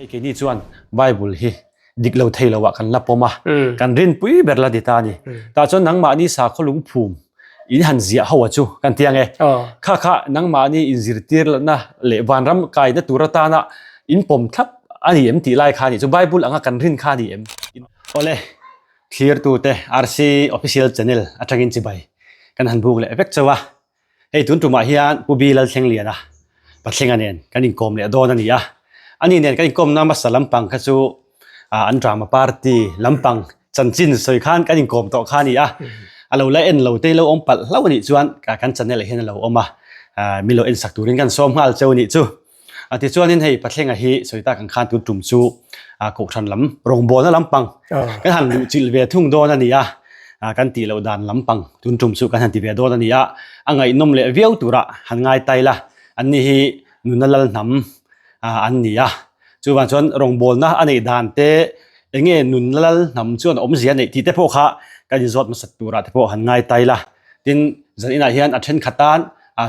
Hei keini chuan Bible hi dik lo thei lo ah kan la pawm a, kan rinpui ber la ti ta a ni. Tah chuan nangmahni sakhaw lungphum in han ziah ho a chu kan ti ang e. Kha kha nangmahni inzirtir lohna leh vanram kaina tur atana in pawm thlap a ni em tih lai kha a ni chu Bible anga kan rin kha a ni em? Awle, thlirtute RC Official Channel atangin chibai kan han buk leh vek chauh a. Hei tun tumah hian Pu Bi Lalthlengliana Pathlenga nen kan inkawm leh dawn a ni a. Ani nen kan inkawmna hmasa lampang kha chu an drama party lampang chanchin sawi khan kan inkawm tawh kha a ni a. A lo la en lo te lo awm palh hlauh a nih chuan kan channel ah hian a lo awm a, min lo en sak turin kan sawm nghal cheu a nih chu. A tichuanin hei Pathlenga hi sawi tak ang khan tun tum chu Kohhran lam rawngbawlna lampang kan han luh chilh ve thung dawn a ni a, kan tih loh dan lampang tun tum chu kan han ti ve dawn a ni a, a ngaihnawm leh viau turah han ngai tai la, anni hi nuna lal hnam an ni a, chuvang chuan rawngbawlna a neih dan te eng nge nunna lal hnam chuan awmzia a neih tih te pawh kha kan inzawt hmasat turah te pawh han ngai tai la. Tin, zan inah hian a thenkhat tan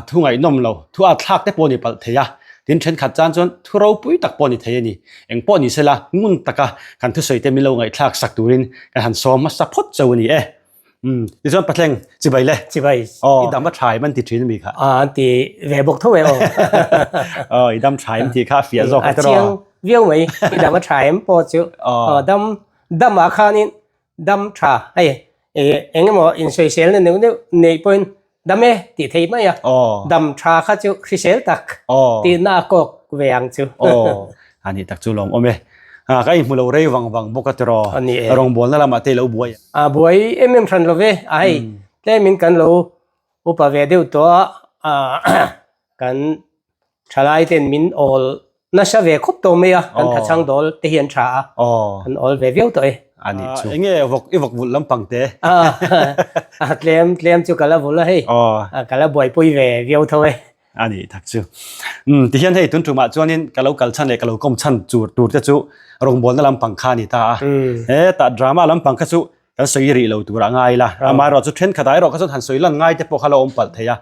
thu ngaihnawm lo, thu a thlak te pawh a ni palh thei a. Tin, thenkhat tan chuan thu ropui tak pawh a ni thei a ni. Eng pawh ni sela, ngun taka kan thusawi te min lo ngaihthlak sak turin kan han sawm hmasa phawt chauh a ni e. Umm, tichuan Pathleng, chibai le. Chibai. Aw, i dam a tha em an ti thin a mi kha? Aw, an ti ve bawk tho e aw. Aw, i dam tha em tih kha a fiah zawk a tiraw? A chiang viau mai, i dam a tha em pawh chu. Aw, dam, damah khanin Dam tha hei eng emaw insawiselna neuh neuh neih pawhin dam e tih thei mai a, dam tha kha chu hrisel tak tihna a kawk ve ang chu. Aw, a nih tak chu lawm awm e. Ka inhmu lo rei vang vang bawk a tiraw? A ni e. Rawngbawlna lamah te i lo buai. A buai em em hran lo ve, a hei tlemin kan lo upa ve deuh tawh a, kan Thalai ten min awl nasa ve khawp tawh mai a, kan thachhang dawl te hi an tha a, kan awl ve viau tawh e. A nih chu. Enge vawk i vawk vulh lampang te? A tlem tlem chu ka la vulh a hei, ka la buaipui ve viau tho e. A nih tak chu. Umm tihian hei tun tumah chuanin ka lo kal chhan leh ka lo kawm chhan tur tur te chu rawngbawlna lampang kha a ni ta a. Hetah drama lampang kha chu Kan sawi rih lo tur a ngai la. Amaherawh chu thenkhat ah erawh kha chuan han sawi lan ngai te pawh kha la awm palh thei a.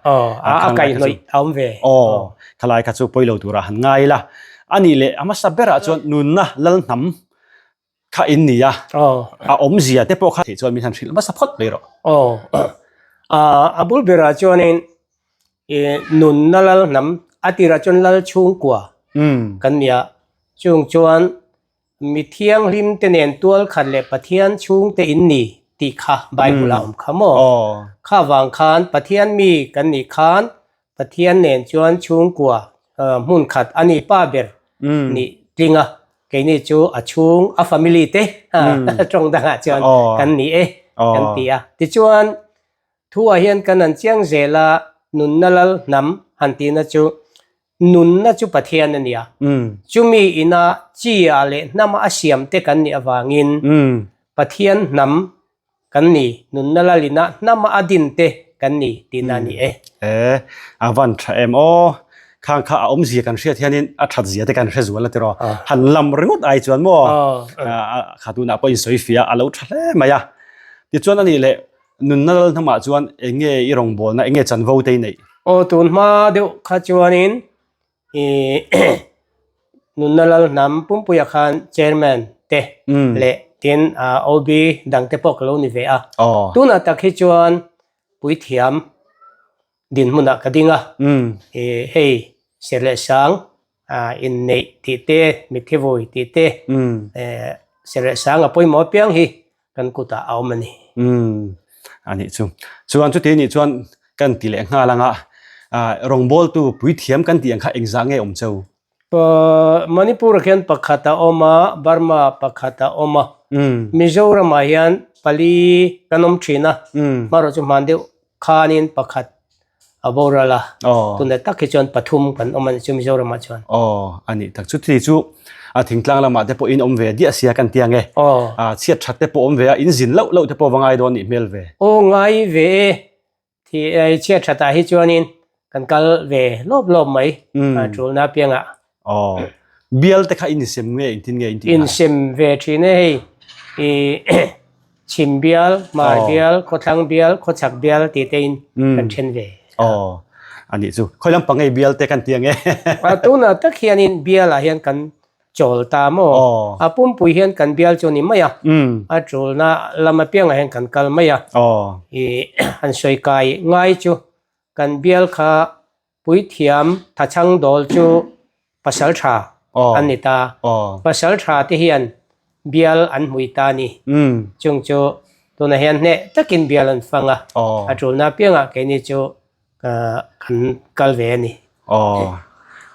A kaihhnawih a awm ve. Aw, khalai kha chu pawi lo turah han ngai la. A nih leh a hmasa berah chuan nunna lal hnam kha in ni a, a awmzia te pawh kha theih chuan min han hrilh hmasa phawt mai rawh. Aw, a bul berah chuanin nunna lal hnam a tirah chuan lal chhungkua kan ni a, chung chuan Mi thianghlim te nen tual khat leh Pathian chhung te in ni tih kha Bible ah awm kha maw? Kha vang khan Pathian mi kan nih khan Pathian nen chuan chhungkua hmun khat a ni pa ber nih tling a, keini chu a chhung a family te tawng dangah chuan kan ni e kan ti a. Tichuan thu ah hian kan han chiang zel a, nunna lal hnam han tihna chu Nunna chu Pathian a nia. Chumi ina chi ah leh hnama a siam te kan nih avangin Pathian hnam kan ni, nunna lalina hnama a din te kan ni tihna a ni e. E, a van tha em aw. Khang kha a awmzia kan hriat hianin a that zia te kan hre zual a tiraw. Han lam ringawt ai chuan maw kha tunah pawh in sawi fiah a lo tha hle mai a. Tichuan a nih leh Nunna lal hnamah chuan eng nge i rawngbawlna, eng nge chanvo te i neih? Aw, tun hma deuh kha chuanin ih Nunna lal hnam pumpuiah khan Chairman te leh tin OB dang te pawh ka lo ni ve a. Tunah tak hi chuan puithiam dinhmunah ka ding a, ih hei Serh leh Sang inneih tih te, mitthi vui tih te, Serh leh Sang a pawimawh apiang hi kan kutah a awm a ni. Umm a nih chu. Chuan chuti nih chuan kan ti leh nghal anga rawngbawltu puithiam kan tih ang kha engzah nge awm cheu? Manipur ah khian pakhat a awm a, Burma pakhat a awm a, Mizoram ah hian pali kan awm thin a, hmarawh chu hman deuh khanin pakhat a boral a, tunah tak hi chuan pathum kan awm a nih chu Mizoramah chuan. Aw, a nih tak chu chuti chu a thingtlang lamah te pawh in awm ve diah sia kan ti ang e. Aw. A chhiat that te pawh awm ve a, in zin loh loh te pawh va ngai dawn nih hmel ve. Aw ngai ve e, thi chhiat that ah hi chuanin kan kal ve lawp lawp mai tulna apiangah. Aw, bial te kha in insem nge engtin nge in tih kha? Insem ve thin e hei, i chhim bial, hmar bial, khawthlang bial, khawchhak bial tih te in kan then ve. Aw, a nih chu. Khawi lampang nge bial te kan ti ang e? A tunah tak hianin bial ah hian kan. Chawl ta maw? A pumpui hian kan bial chu a ni mai a, a tulna lam apiangah hian kan kal mai a. I han sawi kai ngai chu kan bial kha puithiam thachhang dawl chu pasal tha an ni ta. Pasal tha te hian bial an hmui ta a ni. Chung chu tunah hian hneh takin bial an fang a, a tulna apiangah keini chu kan kal ve a ni. Aw,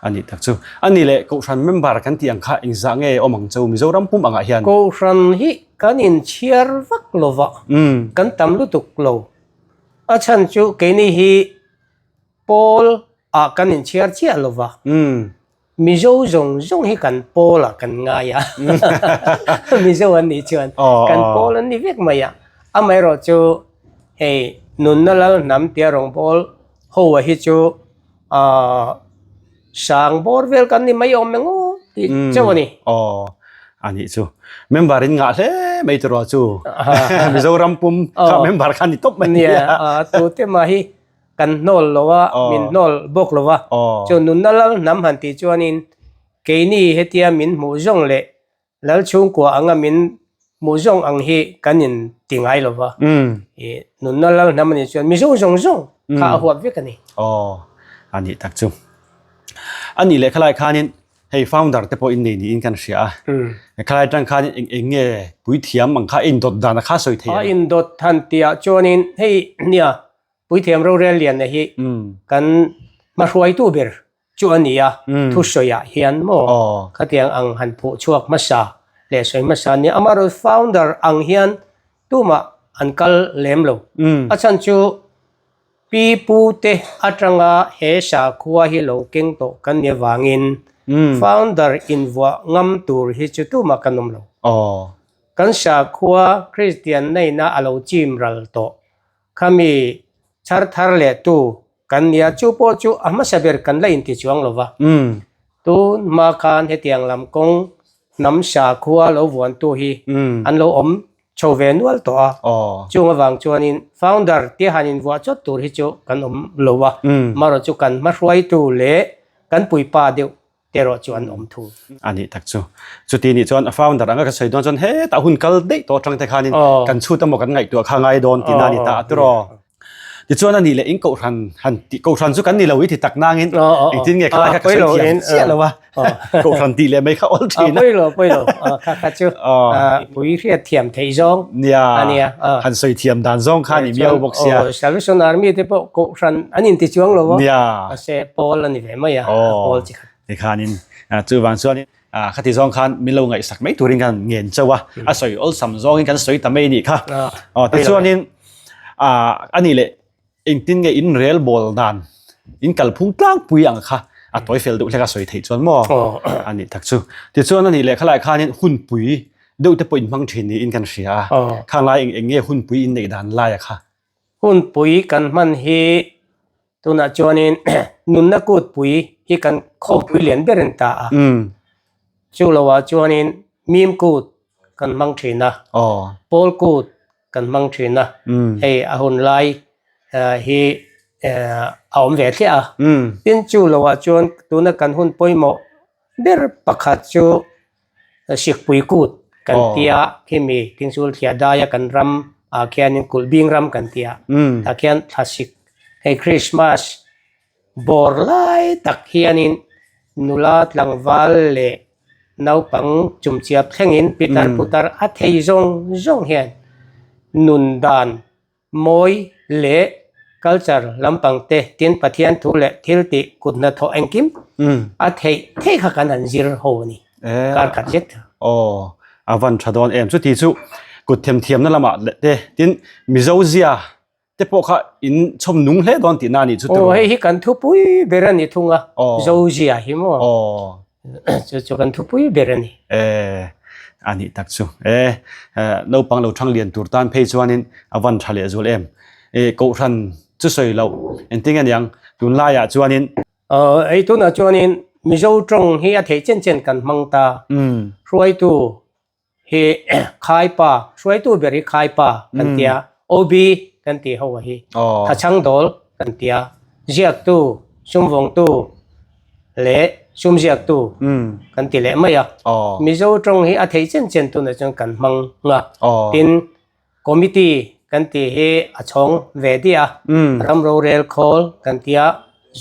a nih tak chu. A nih leh Kohhran member kan tih ang kha engzah nge awm ang chu Mizoram pum angah hian? Kohhran hi kan inchhiar vak lo va, kan tam lutuk lo. A chhan chu keini hi pawl ah kan inchhiar chiah lo va. Mizo zawng zawng hi kan pawl ah kan ngai a, Mizo an nih chuan kan pawl an ni vek mai a, amaherawh chu hei nunna lal hnam tia rawngbâwl ho a hi chu aah sang bawr vel kan ni mai awm eng aw tih chauh a ni. Aw a nih chu member in ngah hle mai tiraw chu Mizoram pum kha member kha ni tawp mai nia tute mah hi Kan hnawl lo a, min hnawl bawk lo a. Chu nunna lal hnam han tih chuanin keini hetia min hmuh zawng leh lal chhungkua anga min hmuh zawng ang hi kan in ti ngai lo va. I nunna lal hnam a nih chuan Mizo zawng zawng kha a huap vek a ni. Aw, a nih tak chu. A nih leh khalai khanin Hei founder te pawh in nei niin kan hria a. Khalai atang khan eng eng nge puithiam ang kha a indawt dan a kha sawi thei ang. A indawt han tihah chuanin hei nia puithiam rorel lianna hi kan hmahruaitu ber chu a ni a, thusawiah hian maw khatiang ang han phuh chhuak hmasa leh sawi hmasa a nia. Amaherawhchu founder ang hian tumah an kal lem lo. A chhan chu Pi pu te atanga he sakhua hi lo keng tawh kan ni avangin founder invuah ngam tur hi chu tumah kan awm lo. Kan sakhua Kristian neihna a lo chim ral tawh. Khami chhar thar leh tu kan nia chu pawh chu a hmasa ber kan la inti chuang lo va. Tun hma khan hetiang lam kawng hnam sakhua lo vuantu hi an lo awm chho ve nual tawh a, chung avang chuanin founder tia han invuah chawt tur hi chu kan awm lo a, marawh chu kan hmahruaitu leh kan puipa deuh te erawh chu an awm thung. A nih tak chu. Chuti nih chuan a founder anga ka sawi dawn chuan hetah hun kal daih tawh atang te khanin kan chhut emaw kan ngaihtuah kha ngai dawn tihna a ni ta a tiraw. Tichuan a nih leh in kohhran han tih kohhran chu kan ni lo i ti tak nangin engtin nge khalai kha ka sawi thiam chiah lo a kohhran tih leh mai kha awl thin a. Pawi lo pawi lo kha kha chu pui hriat thiam theih zawng nia han sawi thiam dan zawng kha ni miau bawk sia. Salvation Army te pawh kohhran an inti chuang lo a nia mahse pawl a ni ve mai a pawl chi khat. Tikhanin chuvang chuanin Khati zawng khan min lo ngaihsak mai turin kan ngen chauh a, a sawi awlsam zawngin kan sawi ta mai nih kha. Tichuanin a nih leh engtin nge in rel bawl dan in kalphung tlangpui ang kha a tawi fel deuh hlek a sawi theih chuan maw a nih tak chu. Tichuan a nih leh khalai khanin hunpui deuh te pawh in hmang thin niin kan hria a, khang lai eng eng nge hunpui in neih dan laia kha? Hunpui kan hman hi Tunah chuanin nunna kutpui hi kan khawmpui lian ber a ni ta a. Chu loah chuanin mim kut kan hmang thin a, pawl kut kan hmang thin a, hei a hun lai hi a awm ve thliah a. Tin chu loah chuan tuna kan hun pawimawh ber pakhat chu Sikpui kut kan tia khimi Tingsul thliah daia kan ram ah khianin Kulhbing ram kan tia tah khian thlasik hei Christmas bawr lai tak hianin nula tlangval leh naupang chumchiap thlengin pitar putar a thei zawng zawng hian nun dan Mawi leh culture lampang te tin Pathian thu leh thil tih kut hnathawh engkim a theih theih kha kan han zir ho a ni kar khat zet. Aw, a van tha dawn em. Chuti chu kut themthiamna lamah leh te tin Mizo zia te pawh kha in chhawm nung hle dawn tihna a nih chu tiraw? Aw, hei hi kan thupui ber a ni thung a, Zo zia hi maw? Aw. Chu chu kan thupui ber a ni. E, a nih tak chu. E, naupang lo thang lian tur tan phei chuanin a van tha leh zual em. E, kohhran chu sawi loh engtin nge niang tunlaiah chuanin. Hei tunah chuanin Mizo tawng hi a theih chen chen kan hmang ta. Hruaitu Hi Khaipa, hruaitu ber hi Khaipa kan ti a, OB kan tih ho a hi, Thachhang dawl kan ti a, ziaktu, sumvawngtu. Leh sumziaktu kan ti leh mai a. Mizo tawng hi a theih chen chen tunah chuan kan hmang a. Tin, committee kan tih hi a chhawng ve diah a. Ram rorel khawl kan ti a,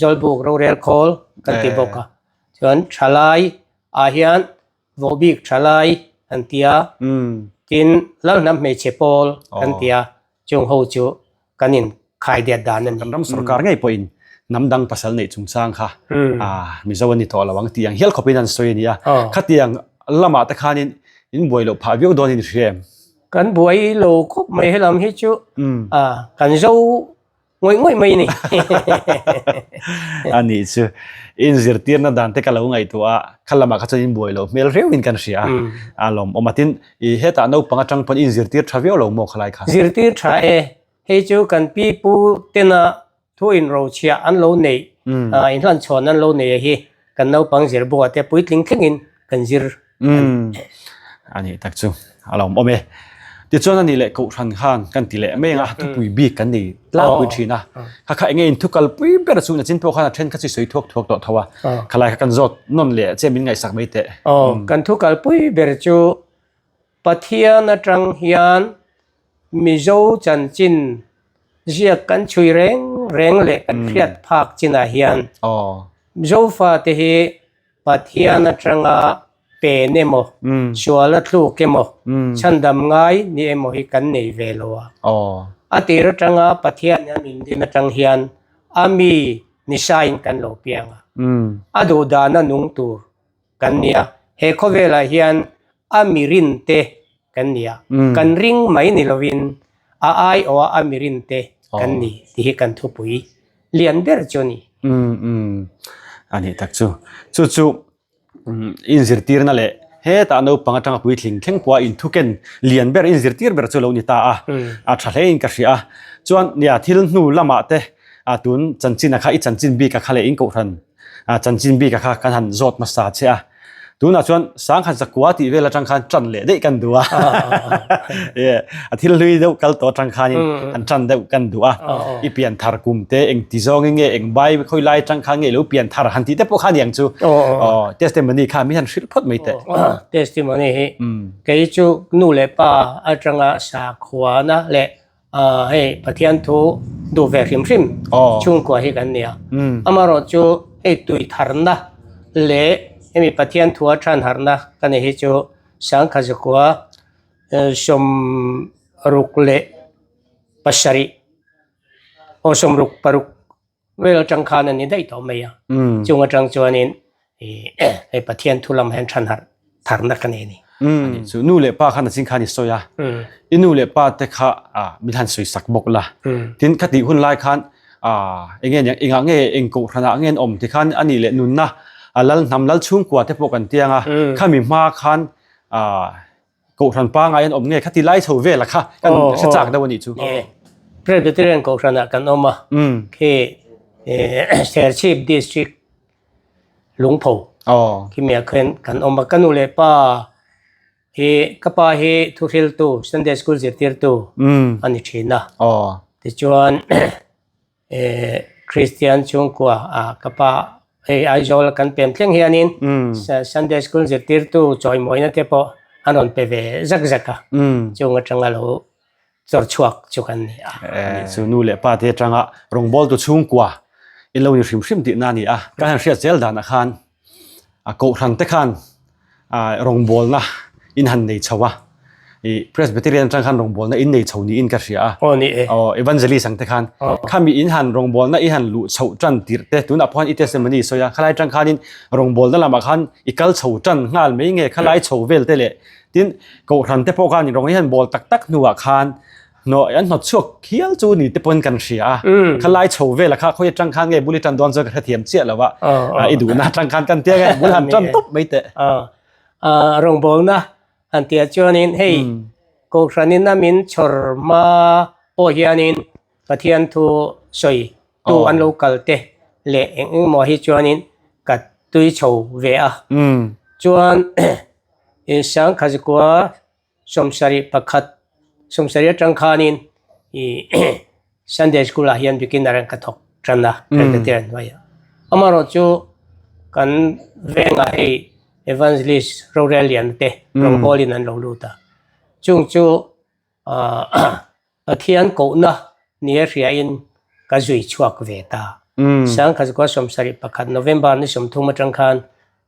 Zawlbuk rorel khawl kan ti bawk a. Chuan thalai ah hian Vohbik thalai kan ti a. Tin, Lalhnam hmeichhe pawl kan ti a. Chung ho chu kan in khai diat dan a ni. Kan ram sorkar ngei pawhin hnam dang pasal neih chungchang kha Mizo a ni tawh lo ang tih ang hial khawpin an sawi a ni a. Khatiang lamah te khanin in buai loh phah viau dawnin i hria em? Kan buai lo khawp mai helam hi chu kan zo Ngawih ngawih mai ni. A nih chu. In zirtirna dan te ka lo ngaihtuah a, kha lamah kha chuan in buai loh hmel riauin kan hria a. A lawmawm a, tin i hetah naupang atang pawn in zirtir tha viau lo maw khalai kha? Zirtir tha e. Hei chu kan pi pu tena thu inrochhiah an lo neih, inhlanchhawn an lo nei a hi kan naupang zir buah te puitling thlengin kan zir Umm a nih tak chu a lo awm e. Tichuan a nih leh kohhran khan kan ti leh mai ang a, thupui bik kan nei tlangpui thin a. Kha kha enge in thu kalpui ber chu nachin pawh khan a then kha chu sawi thuak thuak tawh tho a. Khalai kha kan zawt nawn leh che min ngaihsak mai teh. Aw, kan thu kalpui ber chu Pathian atang hian Mizo chanchin ziak kan chhui reng reng leh kan hriat phak chinah hian Zofate hi Pathian atanga pen emaw, sual a tluk emaw, chhandam ngai ni emaw hi kan nei ve lo a. A tir atanga Pathian a min din atang hian a mi ni sain kan lo piang a. A duhdana nung tur kan ni a. He khawvelah hian a mi rinte kan ni a. Kan ring mai ni lovin a aiawha a mi rinte kan ni tih hi kan thupui lian ber chu a ni. Umm umm a nih tak chu. Chu chu inzirtirna leh hetah naupang atanga puitling thleng pawha inthuken lian ber inzirtir ber chu lo ni ta a. A tha hlein ka hria a. Chuan nia thil hnu lamah te tun chanchin a kha i chanchin bik a kha leh in kohhran Chanchin bik a kha kan han zawt hmasa che a, tunah chuan sangkhat zakua tih vel atang khan tan leh daih kan duh a, a thil hlui deuh kal tawh atang khanin han tan deuh kan duh a, i pian thar kum te eng ti zawngin nge eng bai khawi lai atang khan nge lo pian thar han tih te pawh kha aniang chu testimony kha min han hrilh phawt mai teh. Testimony hi kei chu nu leh pa atanga sakhuana leh Hei Pathian thu duh ve hrim hrim chhungkua hi kan ni a. Amaherawh chu hei tui tharna leh hemi Pathian thua than harhna ka nei hi chu Sangkhazukua 66 aw 66 Vel atang khan a ni daih tawh mai a. Chung atang chuanin hei Pathian thu lam hian than harh tharna ka nei a ni. Ani chu nu leh pa khan a ching khan i sawi a. I nu leh pa te kha min han sawi sak bawk la. Tin kha tih hun lai khan enge niang engah nge eng kohhran ah nge an awm ti khan ani leh nunna lal hnam lal chhungkua te pawh kan tiang a. Khami hma khan Kohhran pangai an awm nge khati lai chho vel a kha kan hre chak deuh a nih chu. Presbyterian Kohhran ah kan awm a, khi Serchhip District Lungpho khi mi ah khan kan awm a, ka nu leh pa hi ka pa hi thuhriltu Sunday School zirtirtu a ni thin a, tichuan Kristian chhungkua ah ka pa hei Aizawl kan pem thleng hianin Sunday School zirtirtu chawimawina te pawh an rawn pe ve zak zak a, chung atanga lo chawr chhuak chu kan ni a. Chu nu leh pa te atanga rawngbawltu chhungkua in lo ni hrim hrim tihna a ni a, kan han hriat zel danah khan A kohhran te khan rawngbawlna in han nei chho a, i Presbyterian atang khan rawngbawlna in nei chho niin ka hria a. Aw ni e. Aw Evangelist ang te khan. Khami in han rawngbawlna i han luh chhoh tan tirh te tunah pawh khan i testimony i sawi a, khalai atang khanin rawngbawlna lamah khan i kal chho tan nghal mai nge khalai chho vel te leh tin kohhran te pawh khan rawng i han bawl tak tak hnuah khan Hnawh an hnawt chhuak hial chu ni te pawn kan hria a. Kha lai chho vela kha khawi atang khan nge bul i tan dawn chuan ka hrethiam chiah lo a. I duhna atang khan kan tia nge bul han tan tawp mai teh. Rawngbawlna han tia chuanin hei Kohhranin a min chhawr hma pawh hianin Pathian thu sawi tu an lo kal te leh eng eng emaw hi chuanin ka tui chho ve a. Chuan Sangkhazikua 71, 70 atang khanin i Sunday School ah hian beginner an ka thawk tan a, Presbyterian hnuaiah. Amaherawhchu chu Kan vengah hei Evangelist rorel lian te rawngbawlin an lo lut a. Chung chu Pathian kohna nia hriain ka zui chhuak ve ta. Sangkhat 71 November ni 30 atang khan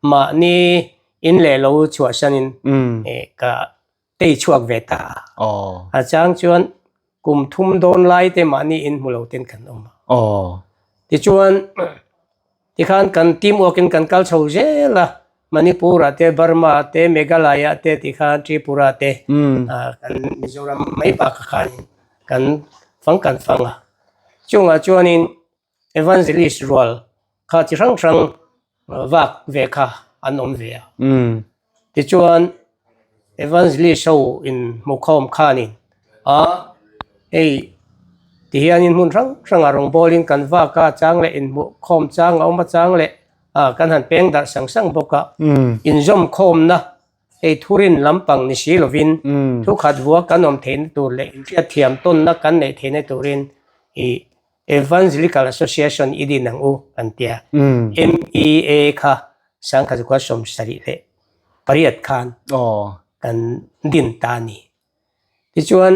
mahni in leh lo chhuahsanin ka tei chhuak ve ta a. A chang chuan kum thum dawn lai te mahni in hmu lo ten kan awm a. Tichuan tikhan kan team work in kan kal chho zel a, Manipur ah te, Burma ah te, Meghalaya ah te tikhan Tripura te kan Mizoram mai bakah khanin kan fang kan fang a. Chungah chuanin Evangelist rual kha chi hrang hrang vak ve kha an awm ve a. Tichuan Evangelist ho in hmukhawm khanin a hei ti hianin hmun hrang hrangah rawngbawlin kan vak a chang leh inhmuhkhawm chang a awm a chang leh a kan han peng darh sang sang bawk a. Inzawmkhawmna hei thurin lampang ni si lovin thukhat vua kan awm theihna tur leh inhriatthiam tawnna kan neih theihna turin ih Evangelical Association i din ang u an ti a. MEA kha 1978 khan kan din ta a ni. Tichuan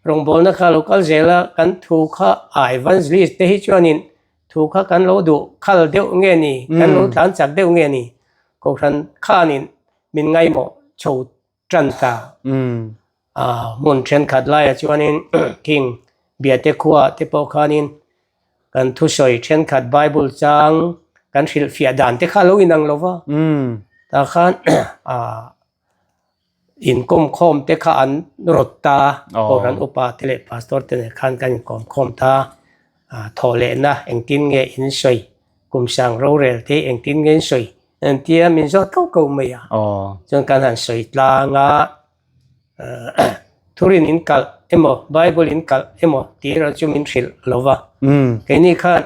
rawngbawlna kha lo kal zel a, kan thu kha a evangelist te hi chuanin thu kha kan lo duh khal deuh nge ni, kan lo tlan chak deuh nge ni, Kohhran khanin min ngaimawh chho tan ta. Hmun thenkhat laiah chuanin khing Biate khuaah te pawh khanin kan thusawi thenkhat Bible chang kan hrilhfiah dan te kha a lo inang lo va. Tah khan inkawm khawm te kha an rawt ta, Kohhran upa te leh Pastor te nen khan kan inkawm khawm ta. Thawh lehna engtin nge in sawi, kum sang rorel te engtin nge in sawi Entia min zawt ko ko mai a. Chuan kan han sawi tlang a, thurin in kalh emaw Bible in kalh emaw tih erawh chu min hrilh lo va. Keini khan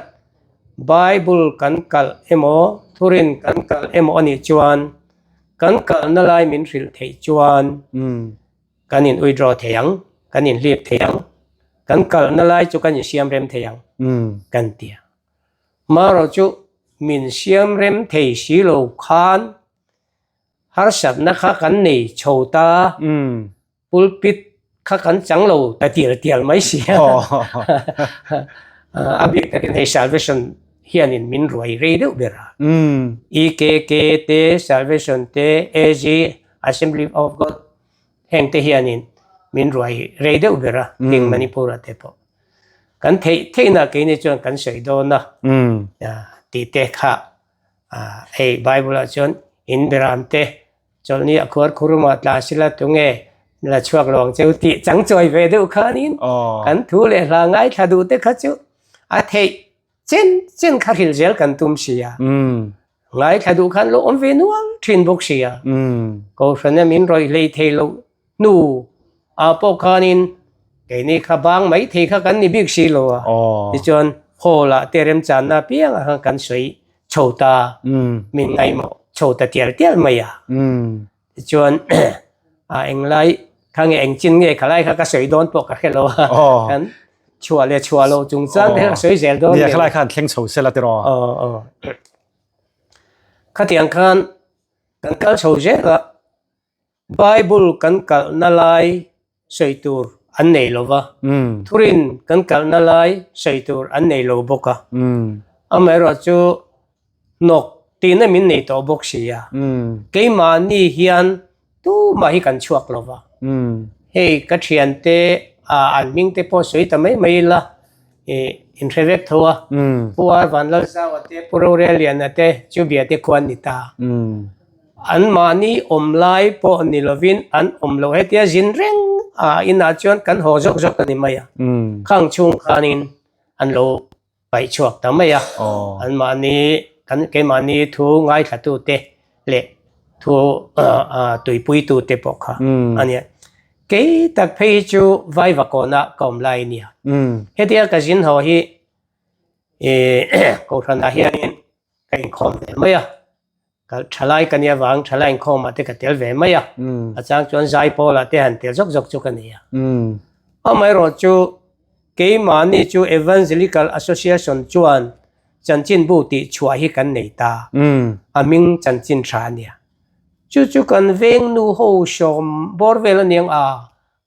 Bible kan kalh emaw thurin kan kalh emaw anih chuan kan kalhna lai min hrilh theih chuan kan in withdraw thei ang, kan in hlip thei ang, kan kalhna lai chu kan insiam rem thei ang kan ti a. Marawh chu min siam rem thei si lo khan harsatna kha kan nei chho ta, pulpit kha kan chang lo ta tial tial mai si a. A bik takin hei Salvation hianin min ruai rei deuh ber a. EKK te, Salvation te, AG, Assembly of God heng te hianin min ruai rei deuh ber a, King Manipur-ah te pawh. Kan theih theihna keini chuan kan sawi dawn a tih te kha hei Bible ah chuan in beram te chawlhni a khuar khurumah tla sila tunge la chhuak lo ang cheu tih chang chawi ve deuh khanin kan thu leh hla ngaithla duh te kha chu a theih chen chen kha hrilh zel kan tum si a. Ngaithla duh khan lo awm ve nual thin bawk si a. Kohhrana min rawih hlei thei loh hnu ah pawh khanin keini kha bang mai thei kha kan ni bik si lo a. Tichuan hall ah te remchanna apiang ah khan kan sawi chho ta, min ngaihmawh chho ta tial tial mai a. Tichuan a englai kha nge eng chin nge khalai kha ka sawi dawn pawh ka hre lo a. Kan chhuah leh chhuah loh chungchang te kha ka sawi zel dawn. Nia khalai khan thleng chho sela tiraw. Aw aw. Khatiang khan kan kal chho zel a, Bible kan kalhna lai sawi tur an nei lo va, thurin kan kalhna lai sawi tur an nei lo bawk a. Amaherawhchu hnawk tihna min nei tawh bawk si a, keimahni hian tumah hi kan chhuak lo va. Hei ka thiante an hming te pawh sawi ta mai mai ila ih inhre vek tho a, Pu Ar Vanlalzaua te, Pu Roreliana te chu Biate khua an ni ta. Anmahni awm lai pawh ni lovin an awm loh hetia zin reng a inah chuan kan haw zawk zawk a ni mai a, khang chhung khanin an lo paih chhuak ta mai a, anmahni kan keimahni thu ngaithlatute leh thu tuipuitute pawh kha a nia. Kei tak phei hi chu Vaivakawnah ka awm lai a nia. Hetia ka zin haw hi Kohhranah hianin ka inkhawm ve mai a. Ka thalai ka nia vang thalai inkhawmah te ka tel ve mai a, a chang chuan Zaipawlah te han tel zawk zawk chu ka nei a. Amaherawhchu keimahni chu Evangelical Association chuan. Chanchinbu tih chhuah hi kan nei ta. A hming chanchin tha a nia. Chu chu kan veng nu ho sawm bawr vel a niang a,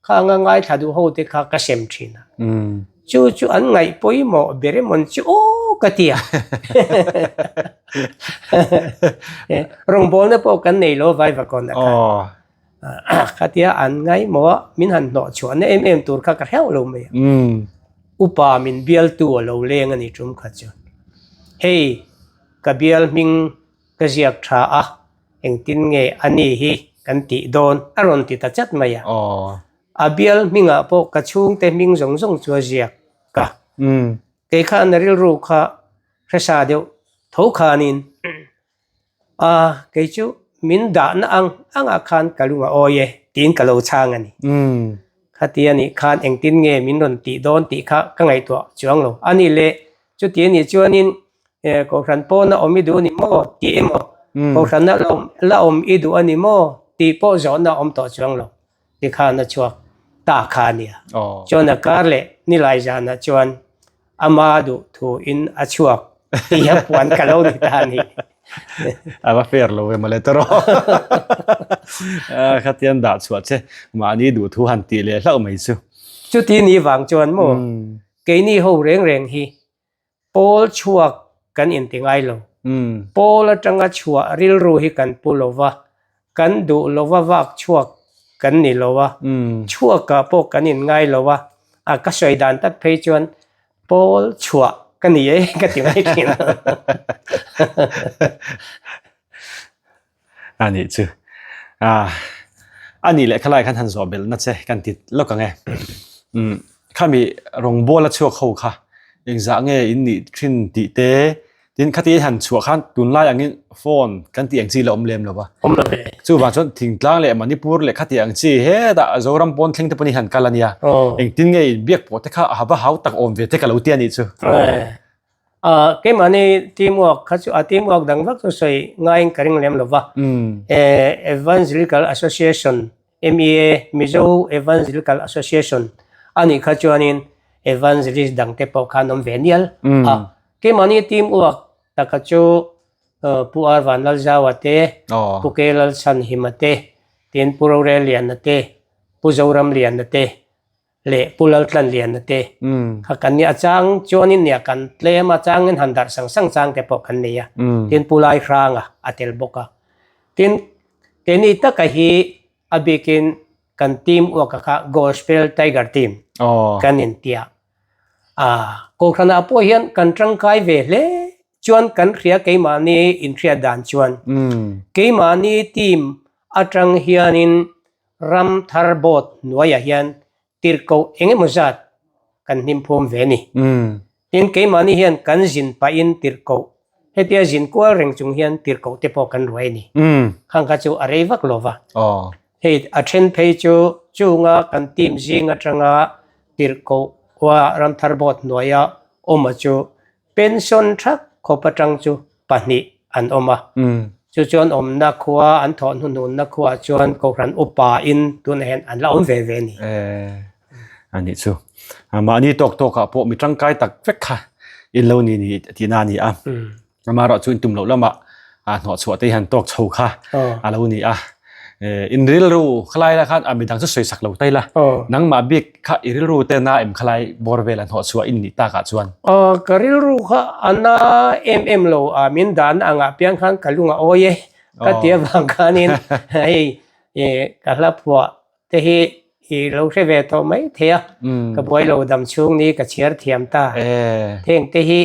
kha anga ngaithla duh ho te kha ka sem thin a. Chu chu an ngaih pawimawh ber emawn chu aw ka ti a. Rawngbawlna pawh kan nei lo Vaivakawn ah khan. Khatia an ngaihmawh a, min han hnawh chhuahna em em tur kha ka hreuh lo mai a. Upa min bialtu a lo leng a ni tum kha chuan. Hei ka bial hming ka ziak tha a, engtin nge a ni hi kan tih dawn a rawn ti ta chat mai a. A bial hmingah pawh ka chhungte hming zawng zawng chu a ziak a. Kei khan a rilru kha hresa deuh tho khanin A, kei chu min dahna ang angah khan ka lung a awi e tiin ka lo chhang a ni. Khati a nih khan engtin nge min rawn tih dawn tih kha ka ngaihtuah chuang lo. A nih le, chuti a nih chuanin Kohhran pawna awm i duh a ni maw tih emaw, Kohhrana la awm i duh a ni maw tih pawh zawhna a awm tawh chuang lo. Tikhan a chhuak ta kha a nia. Chuan a kar leh nilai zanah chuan ama duh thu in a chhuak tih a puan ka lo ni ta a ni. A va fair lo ve mawle tawh rawh. Khatian dah chhuah che mahni duh thu han tih leh hlauh mai chu. Chuti ni vang chuan maw keini ho reng reng hi Pawl chhuak kan inti ngai lo. Pawl atanga chhuah rilru hi kan pu lo va, kan duh lova vak chhuak kan ni lo a, chhuakah pawh kan in ngai lo a, a ka sawi dan tak phei chuan pawl chhuah ka ni e ka ti mai thin a. A nih chu. A nih leh khalai khan han zawh belhna che kan ti lawk ang e. Umm khami rawngbawla chhuak ho kha engzah nge in nih thin tih te tin khati han chhuah khan tunlai angin phone kan tih ang chi la awm lem lo va. Awm lo ve. Chuvang chuan thingtlang leh Manipur leh khati ang chi hetah Zoram pawn thleng te pawh ni han kal a nia. Engtin nge inbiak pawh te kha a va hau tak awm ve te ka lo ti a nih chu. Keimahni teamwork kha chu a teamwork dang vak chu sawi ngaiin ka ring lem lo va. Evangelical Association, MEA, Mizo Evangelical Association a nih kha chuanin evangelist dangte pawh khan awm ve nial a. Keimahni teamwork taka chu Pu R Vanlalzaua te, Pu K Lalchhanhima te, tin Pu Roreliana te, Pu Zoramliana te, leh Pu Laltlanliana te kha kan nia a chang chuanin nia kan tlem a changin han darh sang sang chang te pawh kan nei a tin Pu Laihranga a tel bawk a tin keini taka hi a bikin kan team uaka kha Gospel Tiger Team kan intia a Kohhranah pawh hian kan tangkai ve hle chuan kan hria keimahni inhriat dan chuan keimahni team atang hianin Ram thar board hnuaiah hian tirhkoh eng emaw zat kan hnim phum ve a ni. Tin, keimahni hian kan zin pahin tirhkoh, hetia zin kual reng chung hian tirhkoh te pawh kan ruai a ni. Khang kha chu a rei vak lo va. Hei a then phei chu chunga kan team zing atanga tirhkoh khua ram thar board hnuaia awma chu Pension thak khawp atang chu pahnih an awm a, chu chuan awmna khua an thawh hnuhnunna khuaah chuan Kohhran upa in tunah hian an la awm ve ve a ni. A nih chu. Mahni tawk tawkah pawh mi tangkai tak vek kha in lo ni ni tihna a ni a. Amaherawh chu in tum loh lamah hnawh chhuah te hi han tawk chho kha a lo ni a. In rilru khalai la khan a midang chu sawi sak lo tai la. Nangmah bik kha i rilru te na em khalai bawr vel a hnawh chhuah in nih takah chuan. Ka rilru kha a na em em lo a, min dan angah piang khan ka lung a awi e ka ti avang khanin hei ka hla phuah te hi i lo hre ve tawh mai thei a, ka buai lo dam chhung ni ka chhiar thiam ta. Heng te hi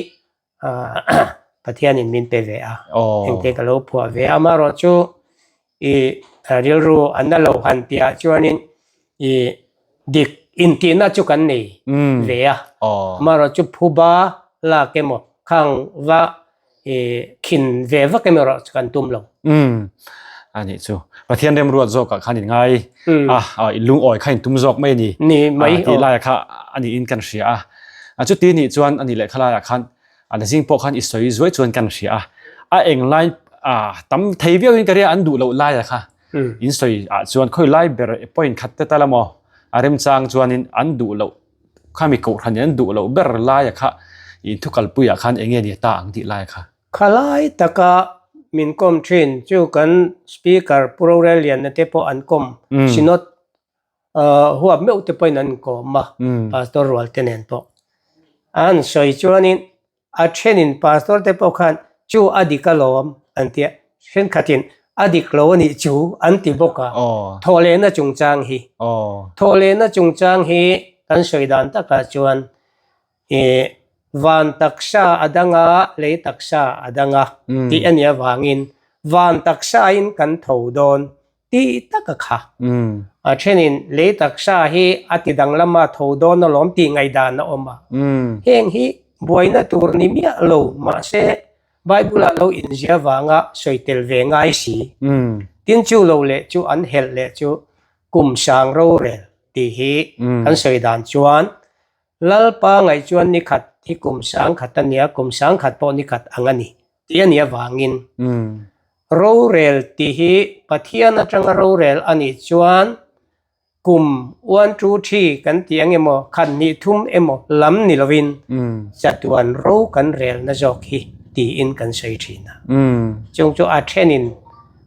Pathianin min pe ve a, engte ka lo phuah ve a, amaherawh chu i rilru a na lo han tihah chuanin i dik intihna chu kan nei ve a, amaherawh chu phuba lak emaw khang va i khin ve vak emaw erawh chu kan tum lo. A nih chu. Pathian remruat zawkah khan in ngai a, in lungawi kha in tum zawk mai a ni. Ni mai. Tih laiah kha a niin kan hria a. A chuti nih chuan a nih leh khalaiah khan a la zing pawh khan i sawi zuai chuan kan hria a. A eng lai tam thei viau in ka ria an duh loh laiah kha in sawi ah chuan khawi lai ber point khat te tal emaw a remchang chuanin an duh loh khami kohhran in an duh loh ber laiah kha In thu kalpuiah khan eng nge ni ta ang tih lai kha? Khalai taka min kawm thin chu kan Speaker Pu Rorelliana te pawh an kawm Synod huap meuh te pawhin an inkawm a, Pastor rual te nen pawh. An sawi chuanin a thenin Pastor te pawh khan chu a dik alawm an ti a, thenkhatin a dik lo a nih chu an ti bawk a, thawhlehna chungchang hi. Thawhlehna chungchang hi kan sawi dan takah chuan Ih, van taksa a dang a, lei taksa a dang a tih a nih avangin van taksain kan tho dawn tih tak a kha. A thenin lei taksa hi a ti danglam a, tho dawn alawm tih ngaihdan a awm a. Heng hi buaina tur ni miah lo mahse Bible-ah lo inzia vanga sawi tel ve ngai si. Tin chu lo leh chu an helh leh chu kum sang rorel tih hi kan sawi dan chuan Lalpa ngaih chuan ni khat hi kum sangkhat a nia, kum sangkhat pawh ni khat ang a ni tih a nih avangin rorel tih hi Pathian atanga rorel a nih chuan kum one two three kan tih ang emaw khat hnih thum emaw lam ni lovin chatuan ro kan relna zawk hi tiin kan sawi thin a. Chung chu a thenin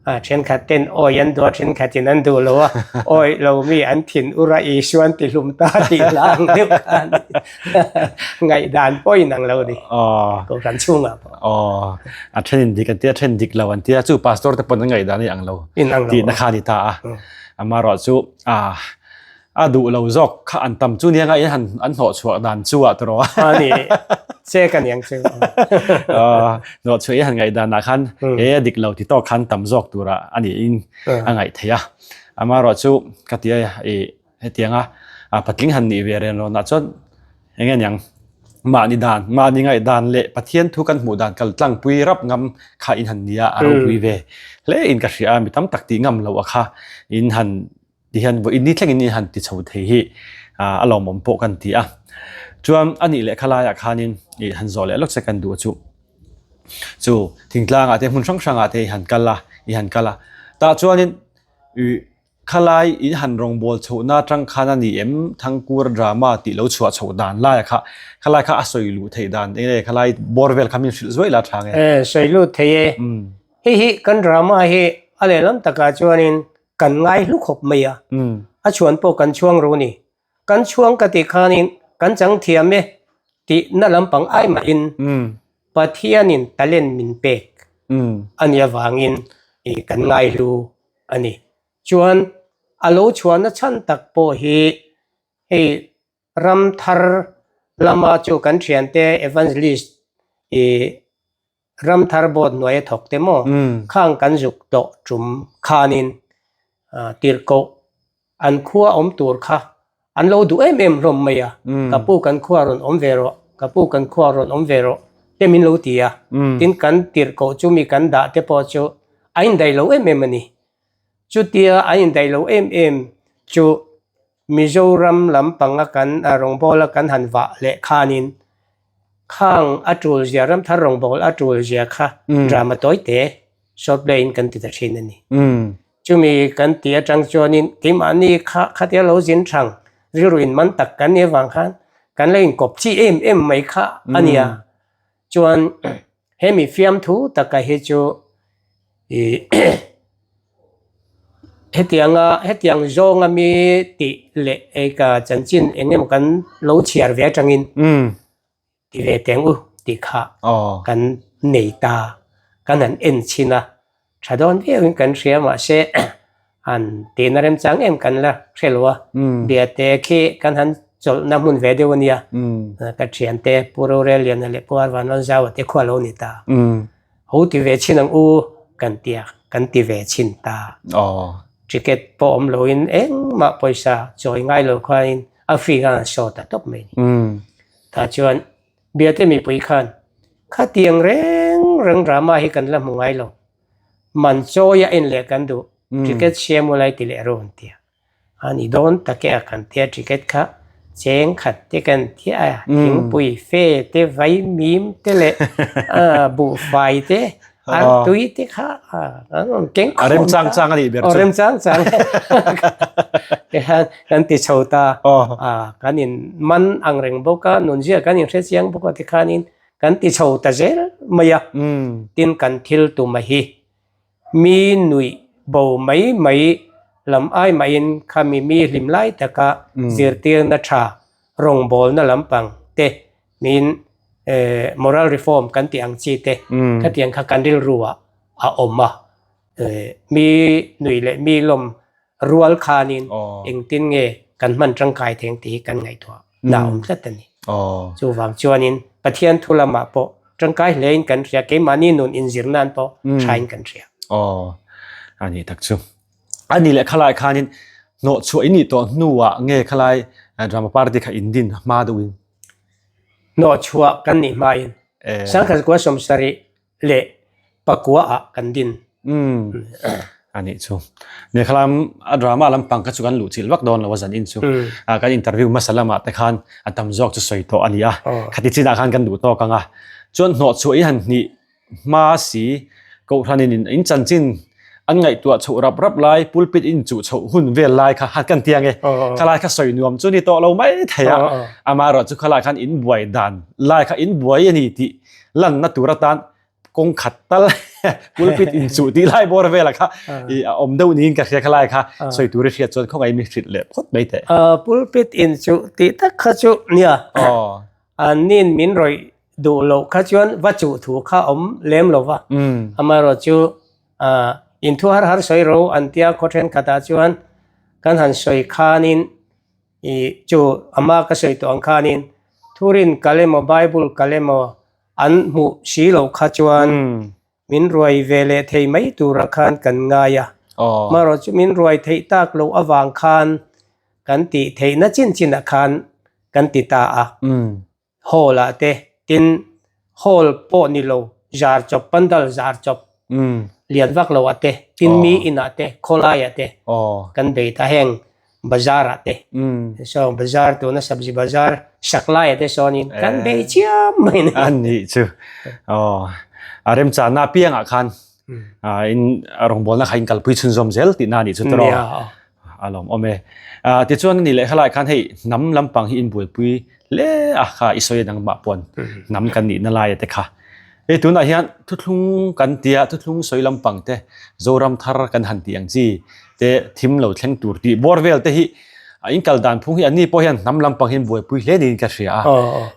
A thenkhat ten awi an duh a, thenkhatin an duh lo a, awi lo mi an thin ur a, Isua an ti hlum ta tih hla ang deuh khan ngaihdan pawh inang lo a ni. Kohhran chhungah pawh. Aw, a thenin dik an tia, a then dik lo an tia, chu pastor te pawn an ngaihdan a inang lo tihna kha a ni ta a. Amaherawh chu a A duh lo zawk kha an tam chu nia ngaiin han an hnawh chhuah dan chu ah tawh a ni che ka niang chu hnawh chhuah i han ngaih dan ah khan he a dik lo ti tawk khan tam zawk tur ah a ni in a ngaih theih a amaherawh chu ka ti a i hetiang a patling han nih ve ren rawn ah chuan eng nge niang mahni dan mahni ngaih dan leh Pathian thu kan hmuh dan kal tlang pui rap ngam kha in han nia a ropui ve hle in ka hria a mi tam tak tih ngam loh a kha in han Tihian vawiin ni thlengin in han ti chho thei hi a lawmawm pawh kan ti a. Chuan a nih leh khalaiah khanin i han zawh leh lawk che kan duh chu chu thingtlangah te hmun hrang hrangah te i han kal a, i han kal a. Tah chuanin i khalai in han rawngbawl chhohna atang khan a ni em Thangkur drama tih lo chhuah chhoh dan laia kha khalai kha a sawi luh theih dan eng nge khalai bawr vel kha min hrilh zuai la tha nge. E sawi lut thei e. Hei hi kan drama hi a lehlam takah chuanin Kan ngai hlu khawp mai a, a chhuan pawh kan chhuang ru ni. Kan chhuang ka tih khanin kan chang thiam e tih na lampang ai mahin Pathianin talent min pek a nih avangin kan ngai hlu a ni. Chuan a lo chhuahna chhan tak pawh hi hei ram thar lama chu kan thiante evangelist ih Ramthar board hnuai a thawk te maw? Khang kan zuk tawh tum khanin tirhkoh an khua awm tur kha an lo duh em em hlawm mai a, ka pu kan khua rawn awm ve rawh, ka pu kan khua rawn awm ve rawh te min lo ti a, tin kan tirhkoh chu mi kan dah te pawh chu a indaih lo em em a ni. Chutia a indaih lo em em chu Mizoram lampanga kan rawngbawla kan han vah leh khanin khang a tul zia, Ramthar rawngbâwl a tul zia kha drama tawi te short play in kan ti ta thin a ni. Chumi kan tih atang chuanin keimahni kha khatia lo zin thang rilru in man tak kan nih avang khan kan la inkawp chi em em mai kha a nia. Chuan Hemi fiamthu taka hi chu ih hetianga hetiang zawnga mi tih leh eka chanchin eng emaw kan lo chhiar ve atangin ti ve teng u tih kha kan nei ta kan han en chhin a. Tha dawn viauin kan hria mahse han tihna remchang em kan la hre lo a, Biate khi kan han chawlhna hmun ve deuh a nia, ka thiante Pu Roreliana leh Pu Arvanlonzaua te khua lo ni ta, ho ti ve chhin ang u kan ti a, kan ti ve chhin ta. Ticket pawh awm loin engmah pawisa chawi ngai lo khanin a free khan an show ta tawp mai ni. Tah chuan Biate mipui khan, Khatiang reng reng drama hi kan la hmu ngai lo. Man chawi a en leh kan duh, ticket siam ulai ti leh rawn tia. A ni dawn tak e a kan tia ticket kha cheng khat te kan tia a, thingpui fe te, vaimim te leh buhfai te, artui te kha an rawn keng khawm ta. A remchang chang a nih ber chu. Aw remchang chang. Tikhan kan ti chho ta a, kan in man ang reng bawk a, nunzia kan in hre chiang bawk a tikhanin kan ti chho ta zel mai a. Tin kan thil tum a hi mi nuih bo mai mai lam ai mahin khami mi hlim lai taka zirtirna tha rawngbawlna lampang te min moral reform kan tih ang chi te khatiang kha kan rilru ah a awm a. Mi nuih leh mi lawm rual khanin engtin nge kan hman tangkai theng tih hi kan ngaihtuah na awm tlat a ni. Chuvang chuanin Pathian thu lamah pawh tangkai hlein kan hria, keimahni nun inzir nan pawh thain kan hria. Aw, a nih tak chu. A nih leh khalai khanin hnawhchhuah in nih tawh hnuah nge khalai drama party kha in din hma deuhin? Hnawhchhuah kan nih hmain Sangkhat 70 leh pakua ah kan din. Umm a nih chu. Nia khalam a drama lampang kha chu kan luh chilh vak dawn lo a zan in chu. A kan interview hmasa lamah te khan a tam zawk chu sawi tawh a ni a. Khati chinah khan kan duh tawk ang a. Chuan hnawh chhuah i han hnih hma si Kohhran in in chanchin an ngaihtuah chhoh rap rap lai pulpit in chuh chhoh hun vel lai kha han kan ti ang e. Khalai kha sawi nuam chu ni tawh lo mai thei a. Amaherawh chu khalai khan in buai dan lai kha in buai a ni tih lanna tur atan kawng khat tal pulpit in chuh tih lai bawr vela kha i a awm deuh niin ka hria kha lai kha sawi tur i hriat chuan khawngaih mi hrilh leh phawt mai teh. Pulpit in chuh tih tak kha chu nia an nin min rawih duh loh kha chuan va chuh thu kha awm lem lo va. Amaherawhchu in thu har har sawi ro an tia khaw thenkhatah chuan kan han sawi khanin I chu ama ka sawi tawh ang khanin Thurin kal emaw Bible kal emaw an hmuh si loh kha chuan min ruai ve leh thei mai turah khan kan ngai a. Marawh chu min ruai theih tak loh avang khan kan tih theihna chin chinah khan kan ti ta a. Hall ah te tin hall pawh ni lo zar chawp pandal zar chawp lian vak lo ah te tin mi in ah te khawlai ah te kan bei ta heng bazar ah te saw bazar tuna sabzi bazar sak lai ah te sawn in kan bei chiam mai a ni. A nih chu aw a remchana apiang ah khan in rawngbawlna kha in kalpui chhunzawm zel tihna a nih chu tawh A lawm awm e. Tichuan ani leh helai khan hei hnam lampang hi inbuaipui hle a kha i sawi a nangmah pawn hnam kan nihna laia te kha. Hei tunah hian thuthlung kan tia thuthlung sawi lampang te Zoram thar kan han tih ang chi te thim lo thleng tur tih bawr vel te hi a inkal dan phung hi anni pawh hian hnam lampang hi inbuaipui hle niin ka hria a.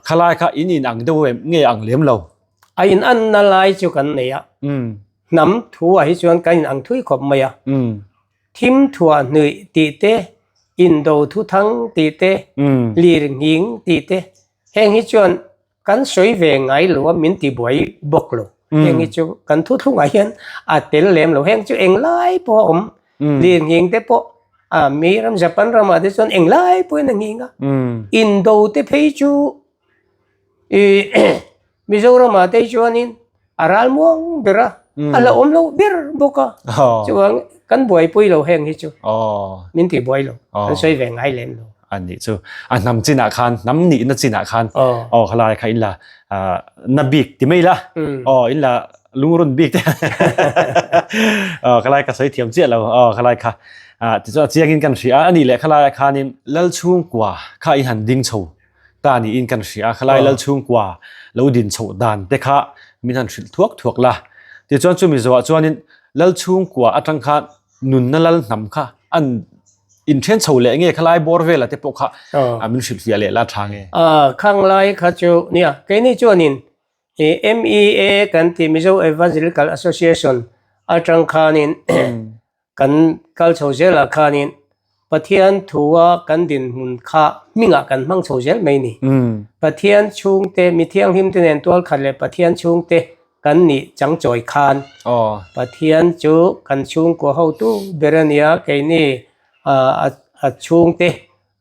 Khalai kha in in ang deuh em nge ang lem lo? A in anna lai chu kan nei a. Hnam thu ah hi chuan kan in ang thui khawp mai a. Thim thuah hnuih tih te, indo thuthang tih te, lir nghing tih te, heng hi chuan kan sawi ve ngai lo a, min ti buai bawk lo. Heng hi chu kan thuthlungah hian a tel lem lo. Heng chu englai pawh a awm. Lir nghing te pawh a mi ram Japan ramah te chuan englai pawhin a nghing a. Indo te phei chu i Mizoramah te chuanin a ral muang ber a, a la awm lo ber bawk a. Chuvang kan buaipui lo heng hi chu min tih buai lo, kan sawi ve ngai lem lo. A nih chu, a hnam chinah khan, hnam nihna chinah khan aw khalai kha in la na bik ti mai la, aw in la lungrun bik te aw khalai ka sawi thiam chiah lo aw khalai kha tichuan a chiangin kan hria a, a nih leh khalaiah khanin Lal chhungkua kha in han ding chho ta niin kan hria a, khalai lal chhungkua lo din chhoh dan te kha min han hrilh thuak thuak la. Tichuan chumi zawhah chuanin lal chhungkua atang khan nunna lal hnam kha an inthen chho leh nge khalai bawr vela te pawh kha min hrilhfiah leh la tha nge? Khang lai kha chu nia, keini chuanin MEA kan tih Mizo Evangelical Association atang khanin Kan kal chho zelah khanin Pathian thua kan dinhmun kha hmingah kan hmang chho zel mai ni. Pathian chhungte, mi thianghlimte nen tual khat leh Pathian chhungte kan nih chang chawi khan Pathian chu kan chhungkua hotu ber a nia, keini a chhungte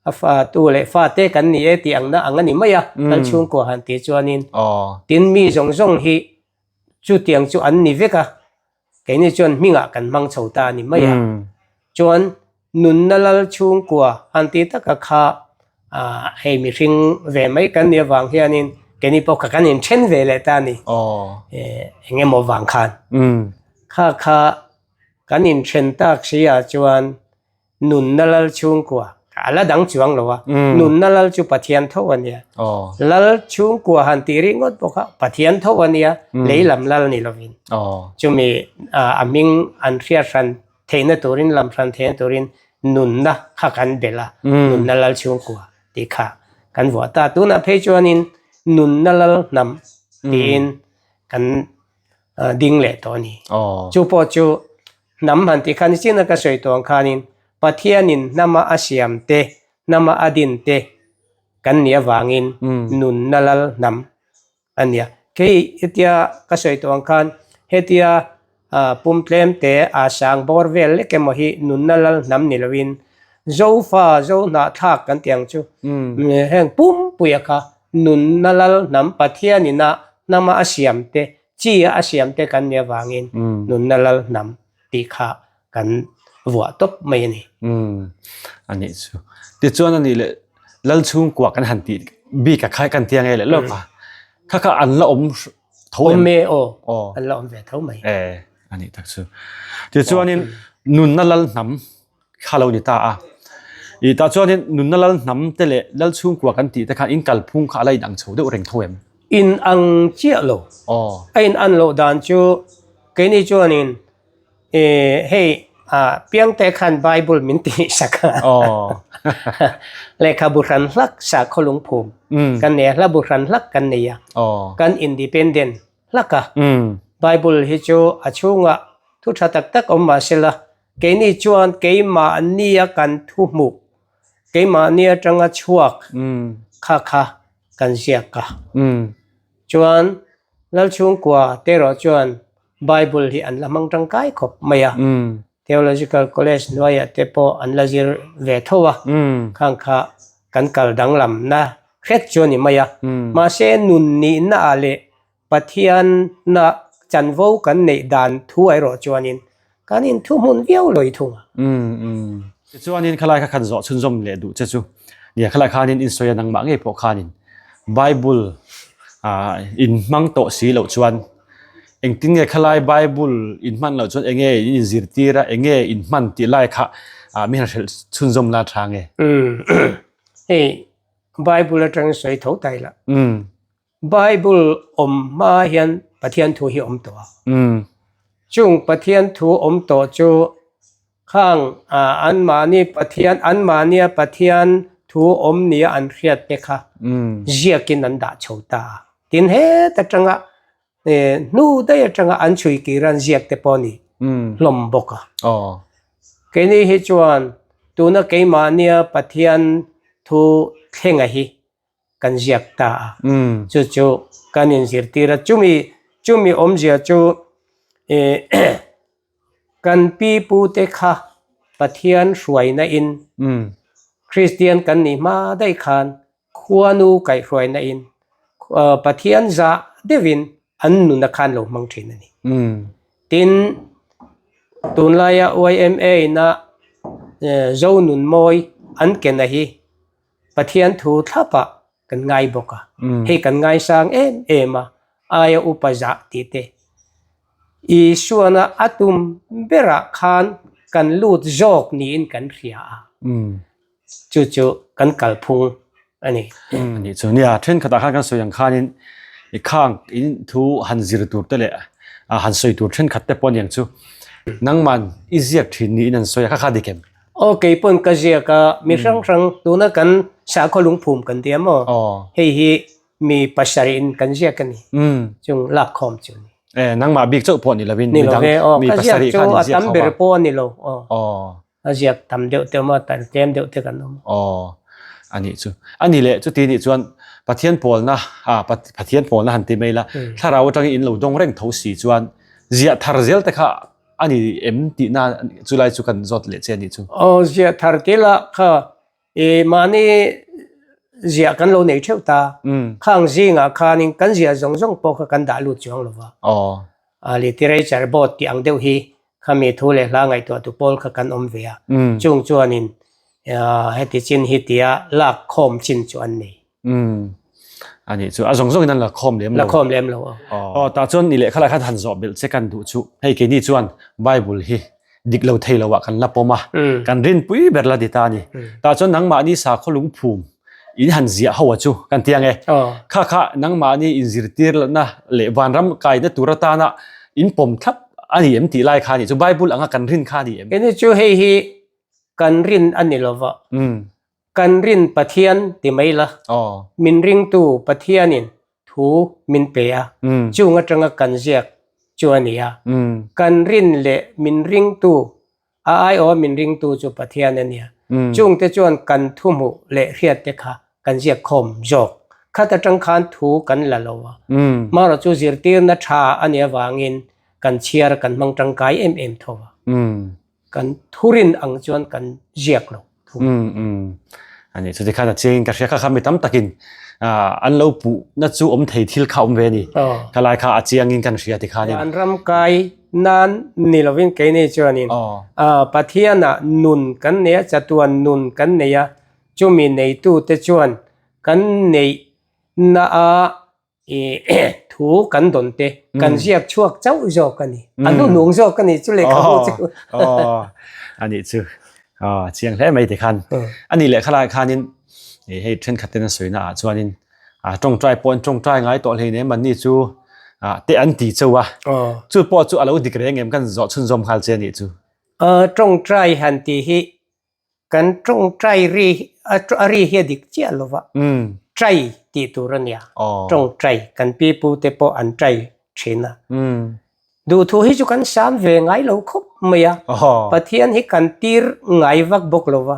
a fatu leh fate kan ni e tih angna ang a ni mai a, kan chhungkua han tih chuanin tin mi zawng zawng hi chutiang chu an ni vek a. Keini chuan hmingah kan hmang chho ta a ni mai a. Chuan nunna lal chhungkua han ti taka kha hei mihring ve mai kan nih avang hianin keini pawh kha kan inthen ve leh ta a ni. Eng emaw vang khan. Kha kha kan inthen tak si ah chuan nunna lal chhungkua. A la dang chuang lo a, nunna lal chu Pathian tho a nia. Lal chhungkua han tih ringawt bawk a, Pathian tho a nia, lei lam lal ni lovin. Chumi a hming an hriat hran theihna turin, lam hran theihna turin nunna kha kan belh a, nunna lal chhungkua tih kha kan vuah ta. Tunah phei chuanin nunna lal hnam tiin kan ding leh tawh a ni. Chu pawh chu Hnam han tih khan nichin a ka sawi tawh ang khanin Pathianin hnama a siam te, hnama a din te kan nih avangin nunna lal hnam a nia. Kei hetia ka sawi tawh ang khan hetia pum tlem te a sang bawr vel lek emaw hi nunna lal hnam ni loin Zofa, Zohnahthlak kan tih ang chu heng pumpuia kha nunna lal hnam Pathianin a hnama a siam te Chi a a siam te kan nih avangin nunna lal hnam tih kha kan vuah tawp mai a ni. Umm a nih chu. Tichuan a nih leh lal chhungkua kan han tih bik a kha kan tia nge leh lawk a. Kha kha an la awm tho em? Awm e aw. An la awm ve tho mai. E a nih tak chu. Tichuanin nunna lal hnam kha lo ni ta a. I tah chuanin nunna lal hnam te leh lal chhungkua kan tih te khan in kalphung kha a la in ang chho deuh reng tho em? In ang chiah lo. A in an loh dan chu keini chuanin hei piangte khan Bible min tih sak a. Lehkhabu hran hlak sakhaw lungphum kan nei a, hlabu hran hlak kan nei a. Kan independent hlak a. Bible hi chu a chhungah thu tha tak tak awm mah sela Keini chuan keimahnia kan thu hmuh, keimahni atanga chhuak kha kha kan ziak a. Chuan Lalchhungkua te erawh chuan Bible hi an la hmang tangkai khawp mai a. Theological College hnuaiah te pawh an la zir ve tho a, khang kha kan kal danglamna hret chu a ni mai a. Mahse nun nihnaah leh Pathianna chanvo kan neih dan thu erawh chuanin kan inthuhmun viau lawi thung a. Umm umm. Tichuanin khalai kha khan zawh chhunzawm leh duh che chu nia khalai khanin in sawi a nangmah ngei pawh khanin Bible ah in hmang tawh si loh chuan engtin nge khalai Bible in hman loh chuan enge in inzirtir a enge in hman tih lai kha ah mi han hrilh chhunzawm la tha nge. Umm hei Bible atangin sawi tho ta ila. Umm. Bible awm hma hian Pathian thu hi awm tawh a. Chung Pathian thu awm tawh chu khang anmahni Pathian anmahnia Pathian thu awm nia an hriat te kha ziakin an dah chho ta a. Tin het atanga hnu daih atanga an chhui kir an ziak te pawh a ni hlawm bawk a. Keini hi chuan tuna keimahnia Pathian thu thlenga hi kan ziak ta a, chu chu kan inzirtir a, chumi chumi awmzia chu ih kan pi pu te kha Pathian hruaina in Kristian kan nih hma daih khan khuanu kaihhruaina in Pathian zah deuhin an nuna khan lo hmang thin a ni. Tin, tunlaia YMA ina Zonunmawi an kena hi Pathian thu thlapah kan ngai bawk a, hei kan ngaisang em em a, aia upa zah tih te. Isuana a tum berah khan kan lut zawk niin kan hria a, chu chu kan kalphung a ni. A nih chu nia, thenkhatah khan kan sawi ang khanin i khang in thu han zir tur te leh han sawi tur thenkhat te pawh aniang chu nangman i ziak thin niin an sawi a, kha kha dik em? Aw kei pawn ka ziak a, mi hrang hrang tuna kan sakhaw lungphum kan ti a maw? Hei hi mi pasarih in kan ziak a ni, chung lakkhawm chu a ni. E, nangmah bik chauh pawh ni lovin mi dang mi pasarih khan in ziak ho a. Ka ziak chu a tam ber pawh a ni lo. A ziak tam deuh te awm a, tlem deuh te kan awm. Aw, a nih chu. A ni leh chuti nih chuan Pathian pawlna, Pathian pawlna han ti mai la, thlarau atangin in lo dawng reng tho si chuan ziah thar zel te kha A ni em tihna chulai chu kan zawt leh che a nih chu. Aw ziah thar te lah kha i mahni ziah kan lo nei theuh ta. Khang zingah khanin kan ziah zawng zawng pawh kha kan dah lut chuang lo va. A literature board tih ang deuh hi khami thu leh hla ngaihtuah tu pawl kha kan awm ve a. Chung chuanin heti chin hi tia lak khawm chin chu an nei. Umm a nih chu a zawng zawng in an la khawm lem lo. La khawm lem lo aw. Aw tah chuan ni lehkha lai khan han zawh belh che kan duh chu hei keini chuan Bible hi. dik lo thei lo ah kan la pawm a, kan rinpui ber la ti ta a ni. Tah chuan nangmahni sakhaw lungphum in han ziah ho a chu kan ti ang e. Kha kha nangmahni inzirtir na leh vanram kaina tur atana in pawm thlap a ni em tih lai kha a ni chu Bible anga kan rin kha a ni em? Keni chu hei hi kan rin a ni lova, kan rin Pathian ti mai la, min ringtu Pathianin thu min pe a, chung atanga kan ziak chu a ni a. Kan rin leh min ringtu A aiawh min ringtu chu Pathian a nia. Chungte chuan kan thu hmuh leh hriatte kha kan ziak khawm zawk. Khat atang khan thu kan la lo a. Hmarawh chu zirtirna tha a nih avangin kan chhiar kan hmang tangkai em em tho a. Kan thurin ang chuan kan ziak lo thung. A ni, chuti khan a chiangin ka hria kha kha mi tam takin an lo puhna chu awm thei thil kha awm ve a ni. Kha lai kha a chiangin kan hria ti khanin. An ram kai nan ni lovin keini chuanin Pathianah nun kan nei a, chatuan nun kan nei a, chumi neitute chuan kan neihna a thu kan dawn te kan ziak chhuak chauh zawk a ni. A hnuhnung zawk a ni chu lehkhabu chu. A nih chu. Chiang hle mai tikhan. A nih leh khalai khanin hei thenkhat ten an sawi na ah chuanin tawngtai pawh an tawngtai ngai tawh hleinem an ni chu te an ti chauh a. Chu pawh chu a lo dik reng em kan zawh chhunzawm nghal che a nih chu. Tawngtai han tih hi Kan tawngtai ri a ri hi a dik chiah lo va, tai tih tur a nia. Tawngtai kan pi pu te pawh an tai thin a. Duhthu hi chu kan sam ve ngai lo khawp mai a, Pathian hi kan tir ngai vak bawk lo va,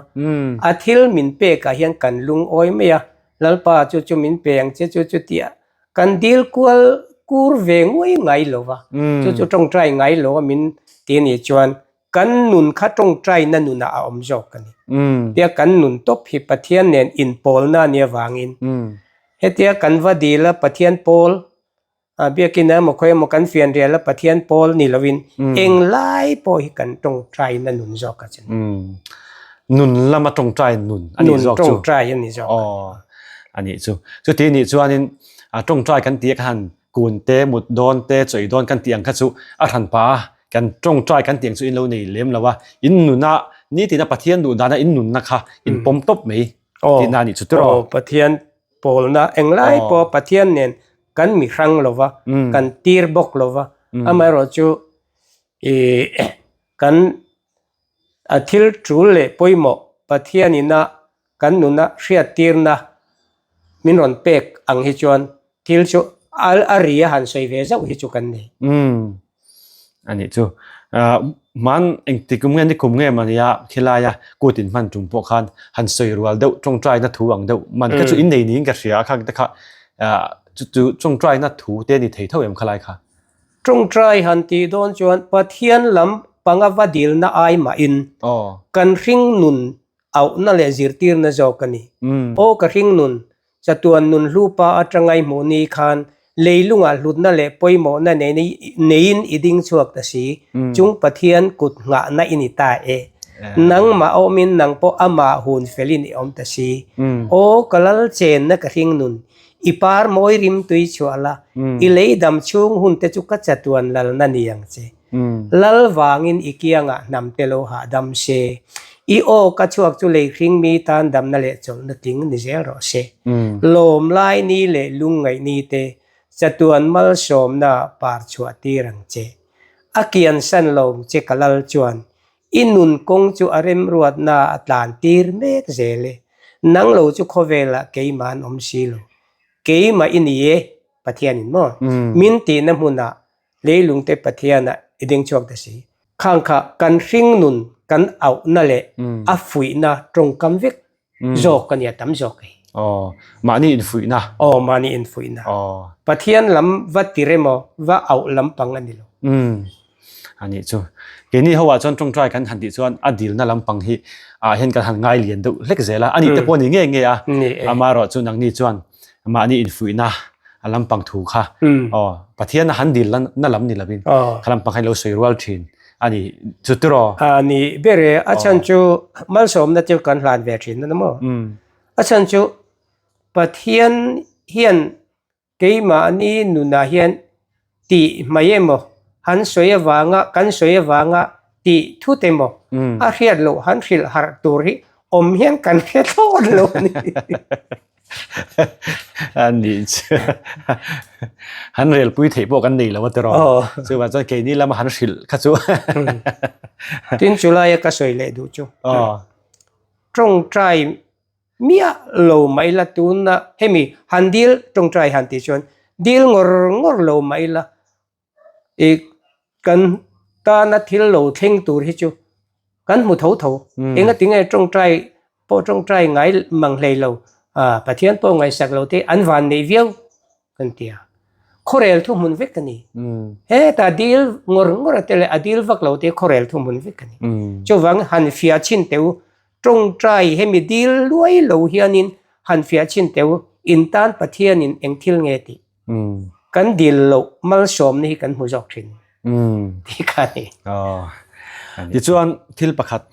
a thil min pekah hian kan lungawi mai a, Lalpa chu chu min pe ang che chu chu tih kan dil kual kur ve nguai ngai lo va, chu chu tawngtai ngai lo a min ti a nih chuan Kan nun kha tawngtaina nunah a awm zawk a ni. Tia kan nun tawp hi Pathian nen inpawlna a nih avangin hetia kan va dil a Pathian pawl biakin emaw khawi emaw kan fian rial a Pathian pawl ni lovin englai pawh hi kan tawngtaina nun zawk a che ni. Nun lama tawngtai nun a nih zawk chu. Nun tawngtai a ni zawk. A nih chu. Chuti nih chuanin tawngtai kan tih khan Kun te, mut dawn te, chawi dawn kan tih ang kha chu a hran pa a, kan tawngtai kan tih ang chu in lo nei lem lo a, in nuna nitina Pathian duh dana in nunna kha in pawm tawp mai tihna a nih chu tiraw? Aw, Pathian pawlna englai pawh Pathian nen kan mi hrang lo va, kan tir bawk lo va, amaherawhchu ih kan a thil tul leh pawimawh Pathian ina kan nuna hriattirna min rawn pek ang hi chuan thil chu a ri a han sawi ve zauh hi chu kan nei. Umm a nih chu. Hman engtik kum nge ni kum nge mania khilaia kut in hman tum pawh khan han sawi rual deuh tawngtaina thu ang deuh man kha chu in nei niin ka hria a khang te kha chu chu tawngtaina thu te a ni thei tho em khalai kha. Tawngtai han tih dawn chuan Pathian lam panga va dilna ai mahin kan hring nun auhna leh zirtirna zawk a ni. Aw ka hring nun, chatuan nun hlupa atanga i hmuh ni khan leilungah hlutna leh pawimawhna neiin i ding chhuak ta si, chung Pathian kut nghahna i ni ta e. Nangmah awmin nang pawh amah hun felin i awm ta si. Aw ka lal chenna ka hring nun, i par mawi rimtui chhuah la, i lei dam chhung hun te chu ka chatuan lalna ni ang che. Lal vangin i kiangah hnam te lo hahdam se. I aw ka chhuak chu lei hring mi tan damna leh chawlhna tling ni zel rawh se. Lawm lai ni leh lungngaih ni te chatuan malsawmna par chhuah tir ang che. A kian san lo che ka lal chuan i nun kawng chu a remruatna a tlan tir mek zel e. Nang lo chu khawvelah keimah an awm si lo. Keimah i ni e, Pathianin maw? Min tihna hmunah Leilungte Pathianah i ding chhuak ta si. Khang kha kan hringnun kan auhna leh a fuihna tawngkam vek zawk a nia tam zawk hi. Aw, mahni infuihna. Aw, mahni infuihna. Aw. Pathian lam va tir emaw, va auh lampang a ni lo. Umm, a nih chu. Keini ho ah chuan tawngtai kan han tih chuan a dilna lampang hi ah hian kan han ngai lian deuh hlek zel a, a nih te pawh a ni ngei ngei a. Ni e. Amaherawhchu nangni chuan mahni infuihna a lampang thu kha aw Pathian a han dil na lam ni lovin kha lampang kha in lo sawi rual thin a ni chu tiraw? A ni ber e, a chhan chu malsawmna chu kan hlan ve thin a ni maw? A chhan chu Pathian hian keimahni nunah hian tih mai emaw han sawi avanga kan sawi avanga. tih thut emaw a hriat loh han hrilh harh tur hi awm hian kan hre thlawt lo a ni. A nih chu han relpui theih pawh kan nei lo a tiraw. Chuvang chuan keini lama han hrilh kha chu. Tin chulaia ka sawi leh duh chu. Tawngtai miah lo mah ila tuna hemi han dil tawngtai han tih chuan dil ngawr ngawr lo mah ila I kan tana thil lo thleng tur hi chu kan hmu tho tho. Enga tinge tawngtai pawh tawngtai ngai mang hlei lo, Pathian pawh ngaihsak lo te an van nei viau kan ti a. Khawrel thuhmun vek a ni. Heta dil ngawr ngawr a te leh a dil vak lo te khawrel thuhmun vek a ni. Chuvang han fiah chhin teh u, tawngtai hemi dil luai lo hianin han fiah chhin teh u, in tan Pathianin eng thil nge tih. Kan dil loh malsawmna hi kan hmu zawk thin tih kha a ni. Tichuan thil pakhat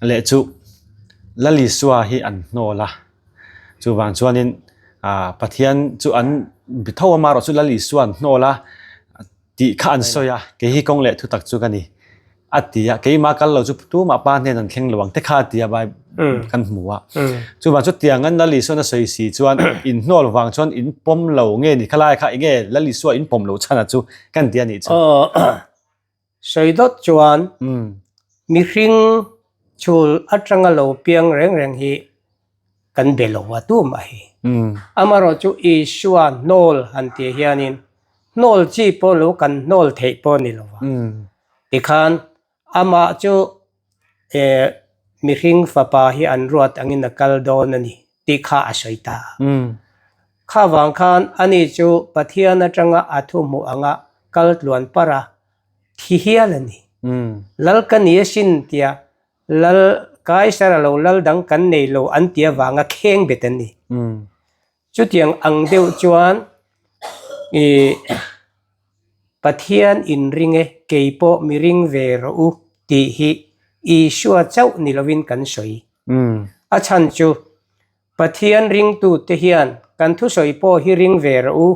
leh chu Lalisua hi an hnawl a, chuvang chuanin Pathian chu an bi tho a, amaherawh chu Lalisua an hnawl a tih kha an sawi a, kei hi kawng leh thutak chu ka ni a ti a, keimah kal lo chu tumah pa hnen an thleng lo ang te kha a ti a Bible kan hmu a. Chuvang chu tiang an Lal Isuan a sawi si chuan in hnawl vang chuan in pawm lo nge ni khalai kha enge Lal Isua in pawm lo chhan a chu kan ti a nih chu. Sawi dawt chuan mihring chhul atanga lo piang reng reng hi kan be lo a tumah hi. Amaherawh chu Isua hnawl han tih hianin hnawl chi pawh lo kan hnawl theih pawh a ni lo va. Tikhan amah chu mihring fapa hi an ruat angin a kal dawn a ni tih kha a sawi ta a. Kha vang khan ani chu Pathian atanga a thu hmuh anga kal tluan parh a, thi hial a ni. Lal ka ni asin tia Lal Kaisara lo lal dang kan nei lo an ti avanga kheng bet an ni. Chutiang ang deuh chuan i Pathian inring e, kei pawh mi ring ve rawh u tih hi Isua chauh ni lovin kan sawi. A chhan chu Pathian ringtute hian kan thusawi pawh hi ring ve rawh u,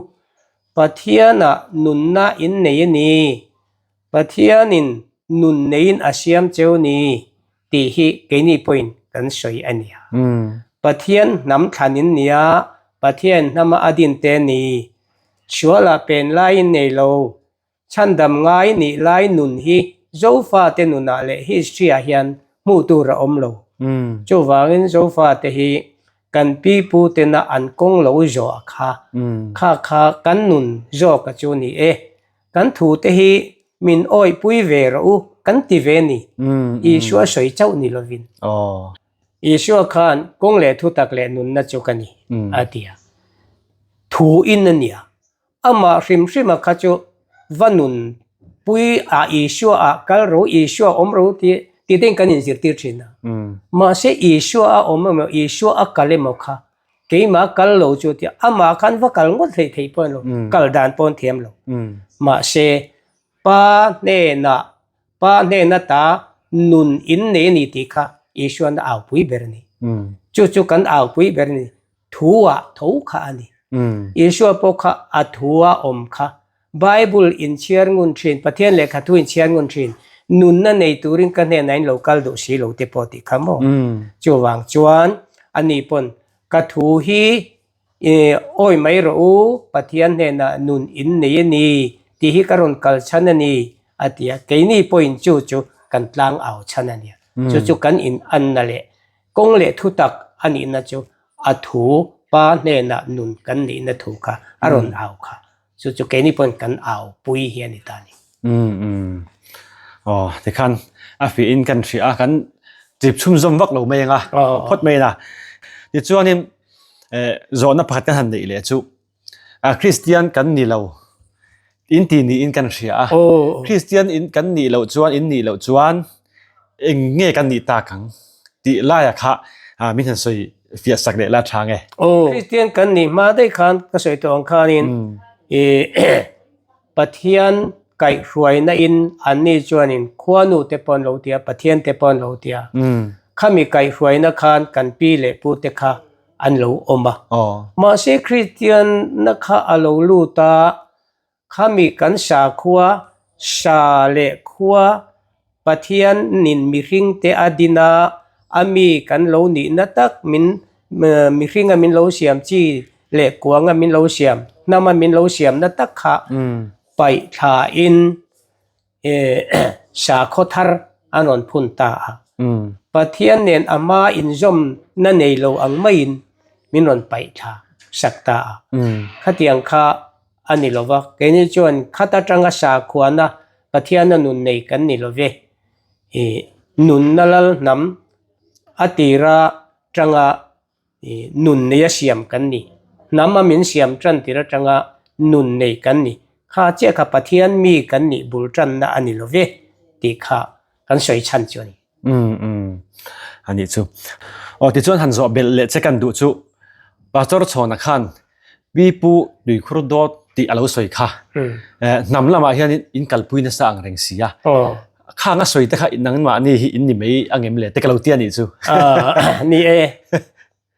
Pathianah nunna in nei a ni. Pathianin nun neiin a siam cheu ni tih hi keini pawhin kan sawi a nia. Pathian hnam thlan in nia, Pathian hnama a din te ni. Sualah pen laiin nei lo, chhandam ngai nih lai nun hi Zofate nunah leh history-ah hian hmuh tur a awm lo. Chuvangin Zofate hi kan pi pu tena an kawng lo zawh kha, kha kha kan nun zawka chu ni e. Kan thu te hi min awihpui ve rawh u kan ti ve ni. Isua sawi chauh ni lovin. Isua khan kawng leh thutak leh nunna chu ka ni a ti a. Thu in a nia. Amah hrim hrima kha chu va nun pui a Isua ah kal rawh u, Isua awm rawh u tih tih te in kan inzirtir thin a. Mahse Isua a awm emaw Isua a kal emaw kha Keimah kal lo chu tia amah khan va kal ngawt hleih theih pawh a ni lo, kal dan pawh an thiam lo. Mahse, Pa hnenah, Pa hnena ta nun in nei a ni tih kha Isuan a aupui ber a ni. Chu chu kan aupui ber a ni, thu ah tho kha a ni. Isua pawh kha a thu a awm kha Bible inchhiar ngun thin, Pathian lehkha thu inchhiar ngun thin, nunna nei turin ka hnenah in lo kal duh si lo te pawh tih kha maw? Chuvang chuan ani pawn ka thu hi awi mai rawh u, Pathian hnenah nun in nei a ni tih hi ka rawn kal chhan a ni a ti a, keini pawhin chu chu kan tlang au chhan a nia. Chu chu kan in anna leh kawng leh thutak a nihna chu a thu Pa hnenah nun kan nihna thu kha a rawn au kha. Chu chu keini pawn kan au pui hi a ni ta a ni. Umm umm. Aw tikhan a fih in kan hria a kan chip chhunzawm vak lo mai anga phawt mai na. Tichuanin eh zawhna pakhat kan han neih leh chu a Kristian kan ni lo in ti niin kan hria a. Kristian in kan nih loh chuan in nih loh chuan Eng nge kan nih tak ang tih laia kha min han sawi fiah sak leh la tha nge? Kristian kan nih hma daih khan ka sawi tawh ang khanin Pathian kaihhruaina in anni chuanin khuanu te pawh an lo ti a, Pathian te pawh an lo ti a. Khami kaihhruaina khan kan pi leh pu te kha an lo awm a. Mahse Kristianna kha a lo lut a, Khami kan sakhua, sa leh khua. Pathianin mihringte a din a, a mi kan lo nihna tak min mihringa min lo siam chi leh kuanga min lo siam, hnama min lo siamna tak kha paih thlain sakhaw thar an rawn phun ta a. Pathian nen a hma inzawmna nei lo ang maiin min rawn paih thla sak ta a. Khatiang kha a ni lo va, keini chuan khat atanga sakhuana Pathiana nun nei kan ni lo ve. Nunna lal hnam a tira tanga nun nei a siam kan ni. Hnam a min siam tan tir atanga nun nei kan ni. Kha chiah kha Pathian mi kan nih bul tanna a ni lo ve tih kha kan sawi chhan chu a ni. Umm umm a nih chu. Aw tichuan han zawh belh leh che kan duh chu Pastor Chhawna khan Pi Pu Tuikhur dawt tih a lo sawi kha. Hnam lamah hian in kalpui nasa ang reng si a. Khang a sawi te kha nangmahni hi in ni mai angem le te ka lo ti a nih chu. Ni e.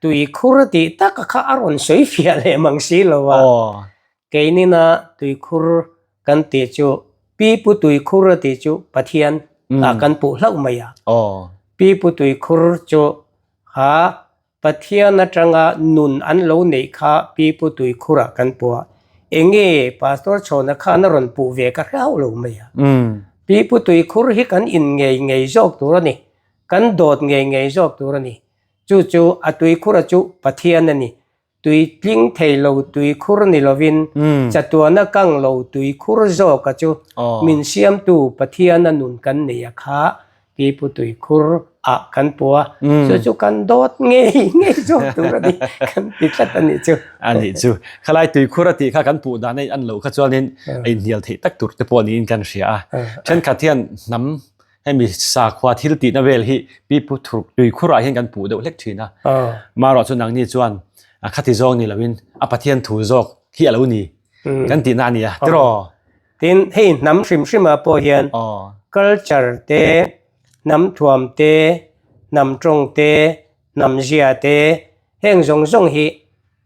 Tuikhur tih tak kha a rawn sawi fiah leh mang si lo a. Keinina tuikhur kan tih chu Pi Pu Tuikhur a tih chu Pathian ah kan puh hlauh mai a. Pi Pu Tuikhur chu kha Pathian atanga nun an lo neih kha Pi Pu Tuikhurah kan puh a, enge Pastor Chhawna khan a rawn puh ve ka hrau lo mai a. Pi Pu Tuikhur hi kan in ngei ngei zawk tur a ni, kan dawt ngei ngei zawk tur a ni. Chu chu a Tuikhura chu Pathian a ni. Tui tling thei lo tuikhur ni lovin chatuana kang lo tuikhur zawka chu min siamtu Pathiana nun kan nei a kha Pi Pu Tuikhur ah kan pu a, chu chu kan dawt ngei ngei zawk tur a ni, kan ti tlat a nih chu. A nih chu. Khalai tuikhur a tih kha kan puh dan a in an loh kha chuanin a inhnial theih tak tur te pawh niin kan hria a. Thenkhat hian hnam Hemi sakhua thil tihna vel hi Pi Pu Tuikhurah hian kan puh deuh hlek thin a. Marawh chu nangni chuan a khati zawng ni loin a Pathian thu zawk hi a lo ni kan tihna a ni a, tiraw? Tin, hei hnam hrim hrimah pawh hian culture te, hnam thuam te, hnam tawng te, hnam zia te, heng zawng zawng hi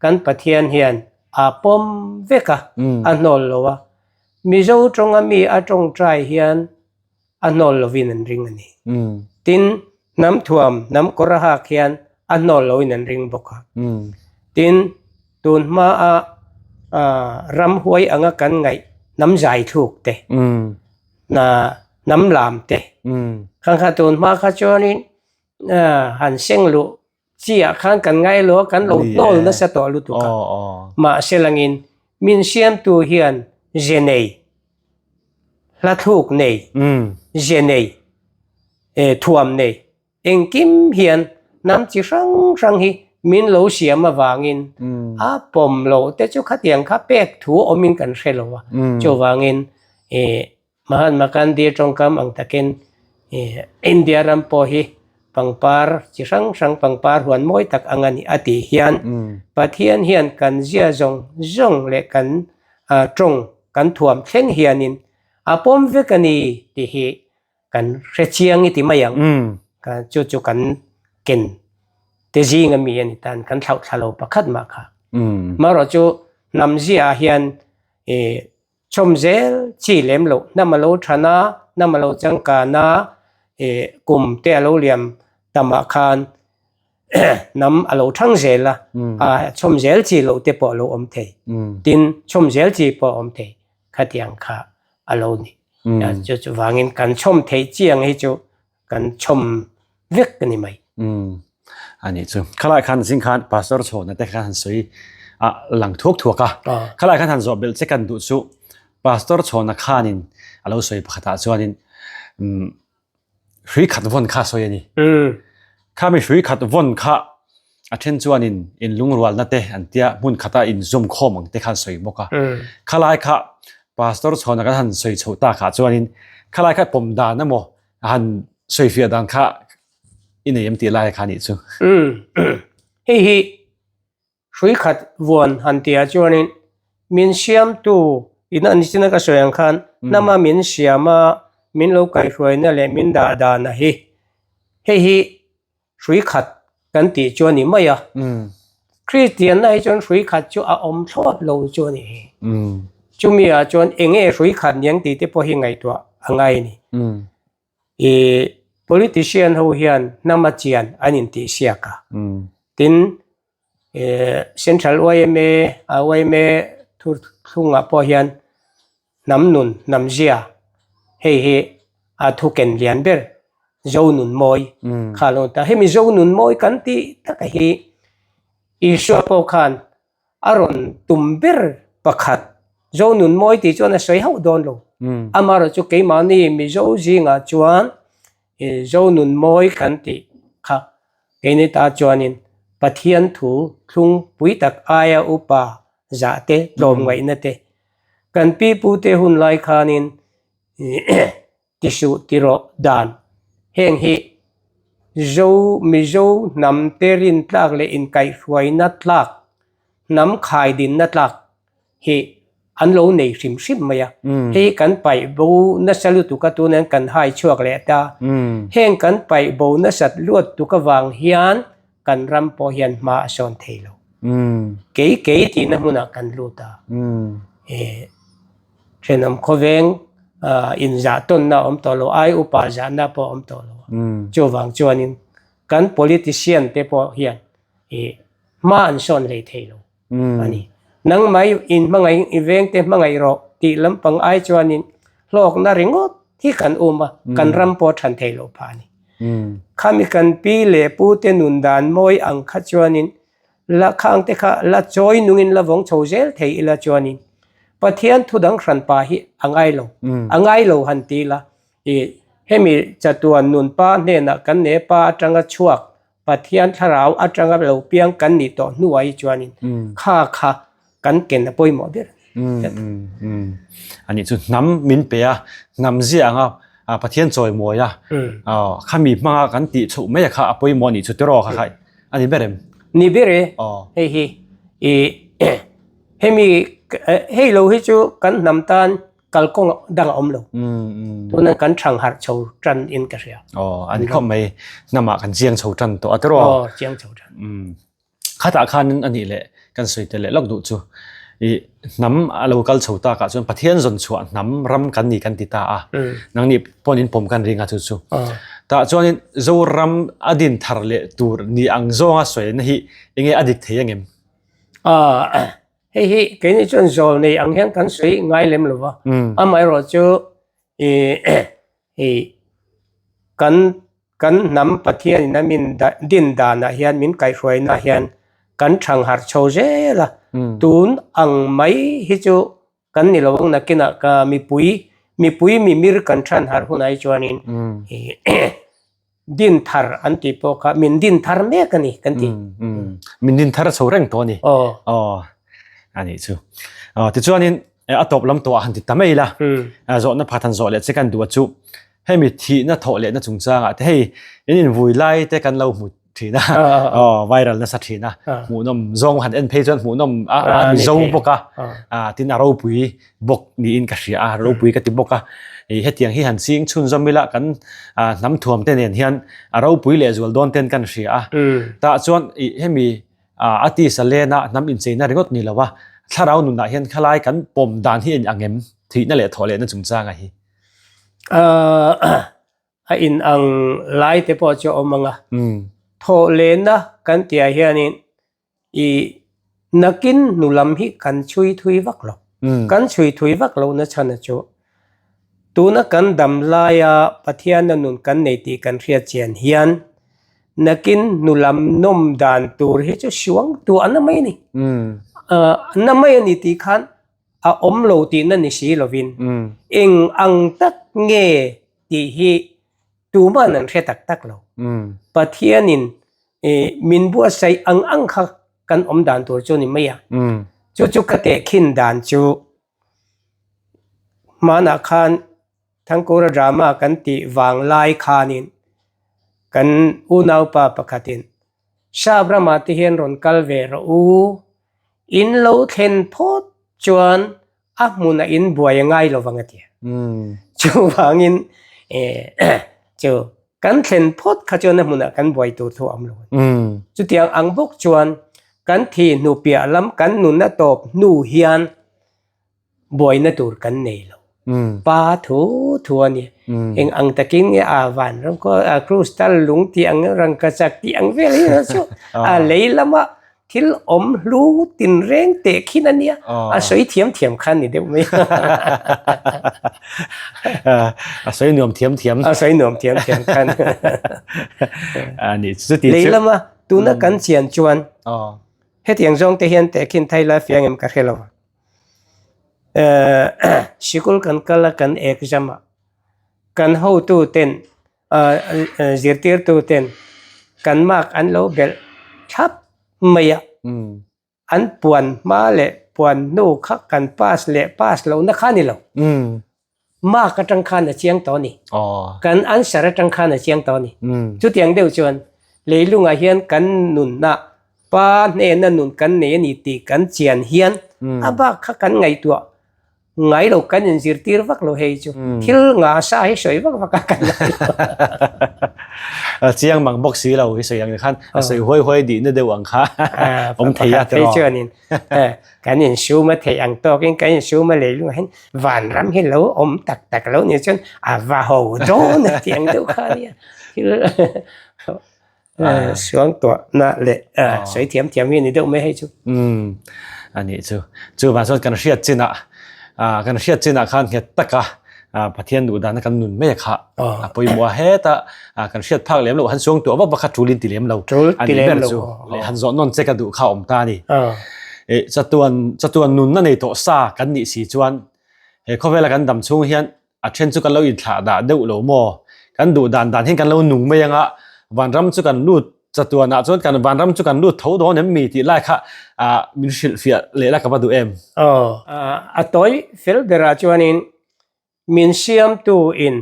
kan Pathian hian aa pawm vek a, a hnawl lo a. Mizo tawnga mi a tawngtai hian a hnawl lovin an ring a ni. Tin, hnam thuam, hnam kawr a hak hian a hnawl loin an ring bawk a. Tin, tun hmaa ramhuai anga kan ngaih hnam zai thluk te, hnam lam te, khang kha tun hma kha chuanin han seng luh Chiah khan kan ngai lo a, kan lo hnawl nasa tawh lutuk a. Mahse langin min siamtu hian ze nei, hla thluk nei, ze nei, thuam nei, engkim hian hnam chi hrang hrang hi min lo siam avangin a pawm loh te chu khatiang kha pek thu awmin kan hre lo a. Chuvangin Mahatma Gandhi tawngkam ang takin India ram pawh hi pangpar chi hrang hrang pangpar huan mawi tak ang a ni a tih hian Pathian hian kan zia zawng zawng leh kan tawng kan thuam thleng hianin a pawm vek a ni tih hi kan hre chiang i ti mai ang. Chu chu kan ken te zing ami a ni tan kan thlauh thla lo pakhat mah kha. Marawh chu hnam ziaah hian Chawm zel chi lem loh, hnam a lo than a, hnam a lo changkan a, ih kum te a lo liam tamah khan hnam a lo thang zel a, a chawm zel chi loh te pawh a lo awm thei. Tin, chawm zel chi pawh a awm thei khatiang kha a lo ni. Chu chuvangin kan chawm theih chi ang hi chu kan chhawm vek a ni mai. Umm a nih chu. Khalai khan zing khan Pastor Chhawna te khan han sawi a lang thuak thuak a. Khalai khan han zawh belh che kan duh chu Pastor Chhawna khanin a lo sawi pakhatah chuanin umm hrui khat vawn kha a sawi a ni. Khami hrui khat vawn kha a then chuanin in lungrualna te an tia hmun khata in zawm khawm ang te khan sawi bawk a. Khalai kha Pastor Chhawna kan han sawi chhoh takah chuanin khalai kha pawm dan emaw a han sawifiah dan kha i nei em tih lai kha nih chu. Umm hei hi hrui khat vuan han tihah chuanin min siamtu in a nichina ka sawi ang khan hnama min siama min lo kaihhruaina leh min dah dana hi hei hi hrui khat kan tih chu a ni mai a. Kristianna hi chuan hrui khat chu a awm thlawt lo chu a ni hi. Chumi ah chuan eng nge hrui khat niang tih te pawh hi ngaihtuah a ngai a ni. I politician ho hian hnam a chian an intihsiak a. Tin, Central yma yma thuthlungah pawh hian hnam nun, hnam zia hei hi a thuken lian ber Zo nun mawi kha a lo ni ta. Hemi Zo nun mawi kan tih taka hi Isua pawh khan a rawn tum ber pakhat Zo nun mawi tih chuan a sawi hauh dawn lo. Amaherawhchu chu keimahni Mizo zingah chuan Zo nun mawi kan tih kha keini ta chuanin Pathian thu thlung pui tak aia upa zah te tlawmngaihna te kan pi pute hun lai khanin tisuh tirawh dan heng hi Zo Mizo hnam te rin tlak leh inkaihhruaina tlak hnam khaidinna tlak hi an lo nei hrim hrim mai a. Hei hi kan paih bo nasa lutuk a tunin kan hai chhuak leh ta. Heng kan paih bo nasat luat tuk avang hian kan ram pawh hian hma a sawn thei lo. Kei kei tihna hmunah kan lut a. Thenawm khawveng inzah tawnna a awm tawh lo, ai upa zahna pawh a awm tawh lo. Chuvang chuanin kan politician te pawh hian hma an sawn hlei thei lo. a ni. Nangmah in hmangaih i vengte hmangaih rawh tih lampang ai chuanin hlawkna ringawt hi kan um a, kan ram pawh a than thei loh phah a ni. Khami kan pi leh pu te nun dan mawi ang kha chuanin la khangte kha la chawi nungin la vawng chho zel thei ila chuanin Pathian thu dang hranpa hi a ngai lo, a ngai lo han ti ila i hemi chatuan nunpa hnenah kan nepa atanga chhuak Pathian thlarau atanga lo piang kan nih tawh hnuah hi chuanin kha kha kan ken a pawimawh ber a ni. Ani chu hnam min pe a, hnam zia anga Pathian chawimawi a, khami hmanga kan tih chhoh mai a kha a pawimawh anih chu tiraw kha kha a ni ber em? Ni ber e, hei hi i hemi hei lo hi chu kan hnam tan kalkawng dang a awm lo. Tuna kan thang harh chho tan in ka hria. Aw, an khawp mai hnamah kan chiang chho tan tawh a tiraw? Aw, chiang chho tan. Khatah khanin a nih leh kan sawi tel leh lawk duh chu i hnam a lo kal chho takah chuan Pathian zawn chhuah hnam ram kan ni kan ti ta a. Nangni pawn in pawm kan ring a chu chu. Tah chuanin Zoram a din thar leh tur ni ang zawnga sawina hi enge a dik thei angem? Hei hi keini chuan zawl nei ang hian kan sawi ngai lem lo va, amaherawh chu ih kan kan hnam Pathianin a min din danah hian min kaihhruainaah hian kan thangharh chho zel a, tun ang mai hi chu kan ni lo ang nakinah ka mipui mipui mimir kan thanharh hunah hi chuanin ih Din thar an tih pawh kha min din thar mek a ni kan ti. Min din thar chho reng tawh a ni. Aw. A nih chu. Tichuanin a tawp lam tawh ah han ti ta mai ila. Zawhna pakhat han zawh leh che kan duh a chu hemi thihna thawh lehna chungchangah te hei in invui lai te kan lo hmu thin a. Aw viral nasa thin a. Hmuhnawm zawng han en phei chuan hmuhnawm a mizo bawk a. Tin a ropui bawk niin ka hria a, ropui ka ti bawk a. Ih hetiang hi han ching chhunzawm ila kan hnam thuam te nen hian a ropui leh zual dawn ten kan hria a. Tah chuan ih hemi a tisa lena hnam incheina ringawt ni lo a, thlarau nunah hian khalai kan pawm dan hi a in ang em? Thihna leh thawh lehna chungchanga hi. A in ang lai te pawh chu a awm ang a. Thawh lehna kan tihah hianin I nakin hnu lam hi kan chhui thui vak lo. Kan chhui thui vak lo na chhan a chu tuna kan dam laia Pathiana nun kan nei tih kan hriat chian hian nakin hnu lam nawm dan tur hi chu suang tuah na mai a ni. Na mai a ni tih khan a awm lo tihna ni si lovin eng ang tak nge tih hi tuman an hre tak tak lo. Pathianin min buatsaih ang ang kha kan awm dan tur chu ni mai a. Chu chu ka tehkhin dan chu hmanah khan Thangkura drama kan tih vang lai khanin kan unaupa pakhatin Sap ramah te hian rawn kal ve rawh u, in lo thlen phawt chuan a hmunah in buai a ngai lo vang a ti a. Chuvangin chu kan thlen phawt kha chuan a hmunah kan buai tur thu a awm lo a ni. Chutiang ang bawk chuan kan thih hnu piah lam kan nunna tawp hnu hian buaina tur kan nei lo. Pa thu thu a ni. Eng ang takin nge a vanram khaw a crystal lung tih ang rangkachak tih ang vel hi chu a lei lama thil awm hlu tinreng teh khin a nia, a sawi thiam thiam khan ni deuh mai. A sawi nuam thiam thiam. A sawi nuam thiam thiam khan. A ni chu ti chu. Lei lama tuna kan chian chuan hetiang zawng te hian tehkhin thai la fiang em ka hre lo. Sikul kan kal a kan exam a kan hotu ten zirtirtu ten kan mark an lo belh thlap mai a an puan hma leh puan hnu kha kan pass leh pass lohna kha a ni lo. Mark atang khan a chiang tawh a ni. Kan answer atang khan a chiang tawh a ni. Chutiang deuh chuan leilungah hian kan nunna pa hnena nun kan nei a ni tih kan chian hian a bak kha kan ngaihtuah ngai lo kan inzirtir vak lo hei chu. Thil nga sa hi sawi vak vak a kan ngai lo. Chiang mang bawk si lo hi sawi ang khan a sawi huai huai dihna deuh ang kha awm thei a tiraw. Hei chuanin Kan insum a theih ang tawkin kan insum a leilung ah hian vanram hi lo awm tak tak lo nih chuan a va ho dawn a tih ang deuh kha a nia. Thil suang tuahna leh sawi thiam thiam hi a ni deuh mai hei chu. Umm a nih chu. Chuvang chuan kan hriat chinah kan hriat chinah khan nghet taka Pathian duh dana kan nun mai a kha a pawimawh a heta kan hriat phak lem loh han suang tuah vak vak kha tul in ti lem lo a nih ber chu leh han zawh nawn che ka duh kha a awm ta a ni. Chatuan chatuan nunna nei tawh sa kan nih si chuan he khawvela kan dam chhung hian a then chu kan lo inthlah dah deuh lo maw kan duh dan dan hian kan lo nung mai anga vanram chu kan lut chatuanah chuan kan vanram chu kan lut tho dawn em mi tih lai kha min hrilhfiah leh la ka va duh em? Aw, a tawi fel berah chuanin min siamtu in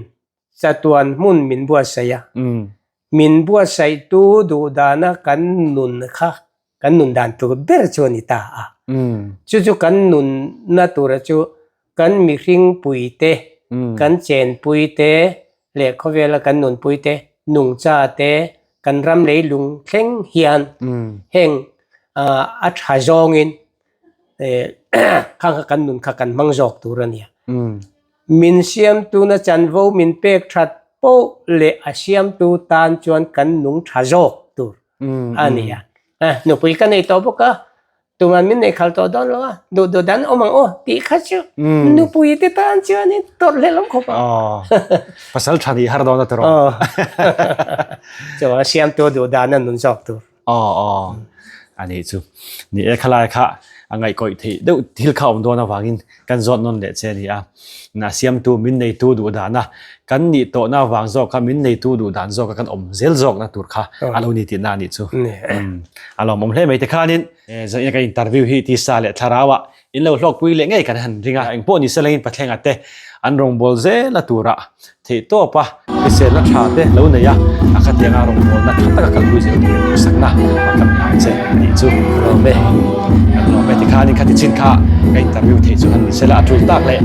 chatuan hmun min buatsaih a, min buatsaihtu duhdana kan nun kha kan nun dan tur ber chu a ni ta a. Chu chu kan nunna tura chu kan mihringpui te, kan chenpui te leh khawvela kan nunpui te, nungcha te, kan ram leilung thleng hian heng a tha zawngin khang kha kan nun kha kan hmang zawk tur a nia. Min siamtuna chanvo min pek that poh leh a siamtu tan chuan kan nung tha zawk tur a nia. Nupui ka nei tawh bawk a, Tuman min nei khal tawh dawn lo a, duh duh dan awm ang aw tih kha chu nupui te tan chuanin tawrh hlel awm khawp a. Pasal tha nih har dawn a tiraw. Chuan siamtu duh dan a nun zawk tur. Aw aw a nih chu. Ni e khalai kha a ngaihkawih theih deuh thil kha awm dawn avangin kan zawt nawn leh che a ni a. Na siamtu min neitu duh dana kan nih tawhna avang zawk kha min neitu duh dan zawka kan awm zel zawkna tur kha a lo ni tihna a nih chu. A lawmawm hle mai tikhanin Zaina ka interview hi tisa leh thlarauah in lo hlawkpui leh ngei kan han ring a, engpawh ni se langin Pathlenga te an rawngbâwl zela tura theihtawp a, hriselna tha te lo nei a, a khatianga rawngbâwlna tha taka kalpui zel turin duhsakna a kan ngai che tih chu ka lawm e. Kan lawm e tikhanin khati chin kha ka interview theih chu han ni sela a tul tak leh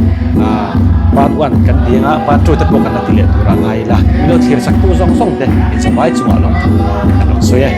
part one kan ti anga part two te pawh kan la ti leh turah ngai ila min lo thlir sak tu zawng zawng te in chawhmai chungah lawmthu kan rawn sawi e.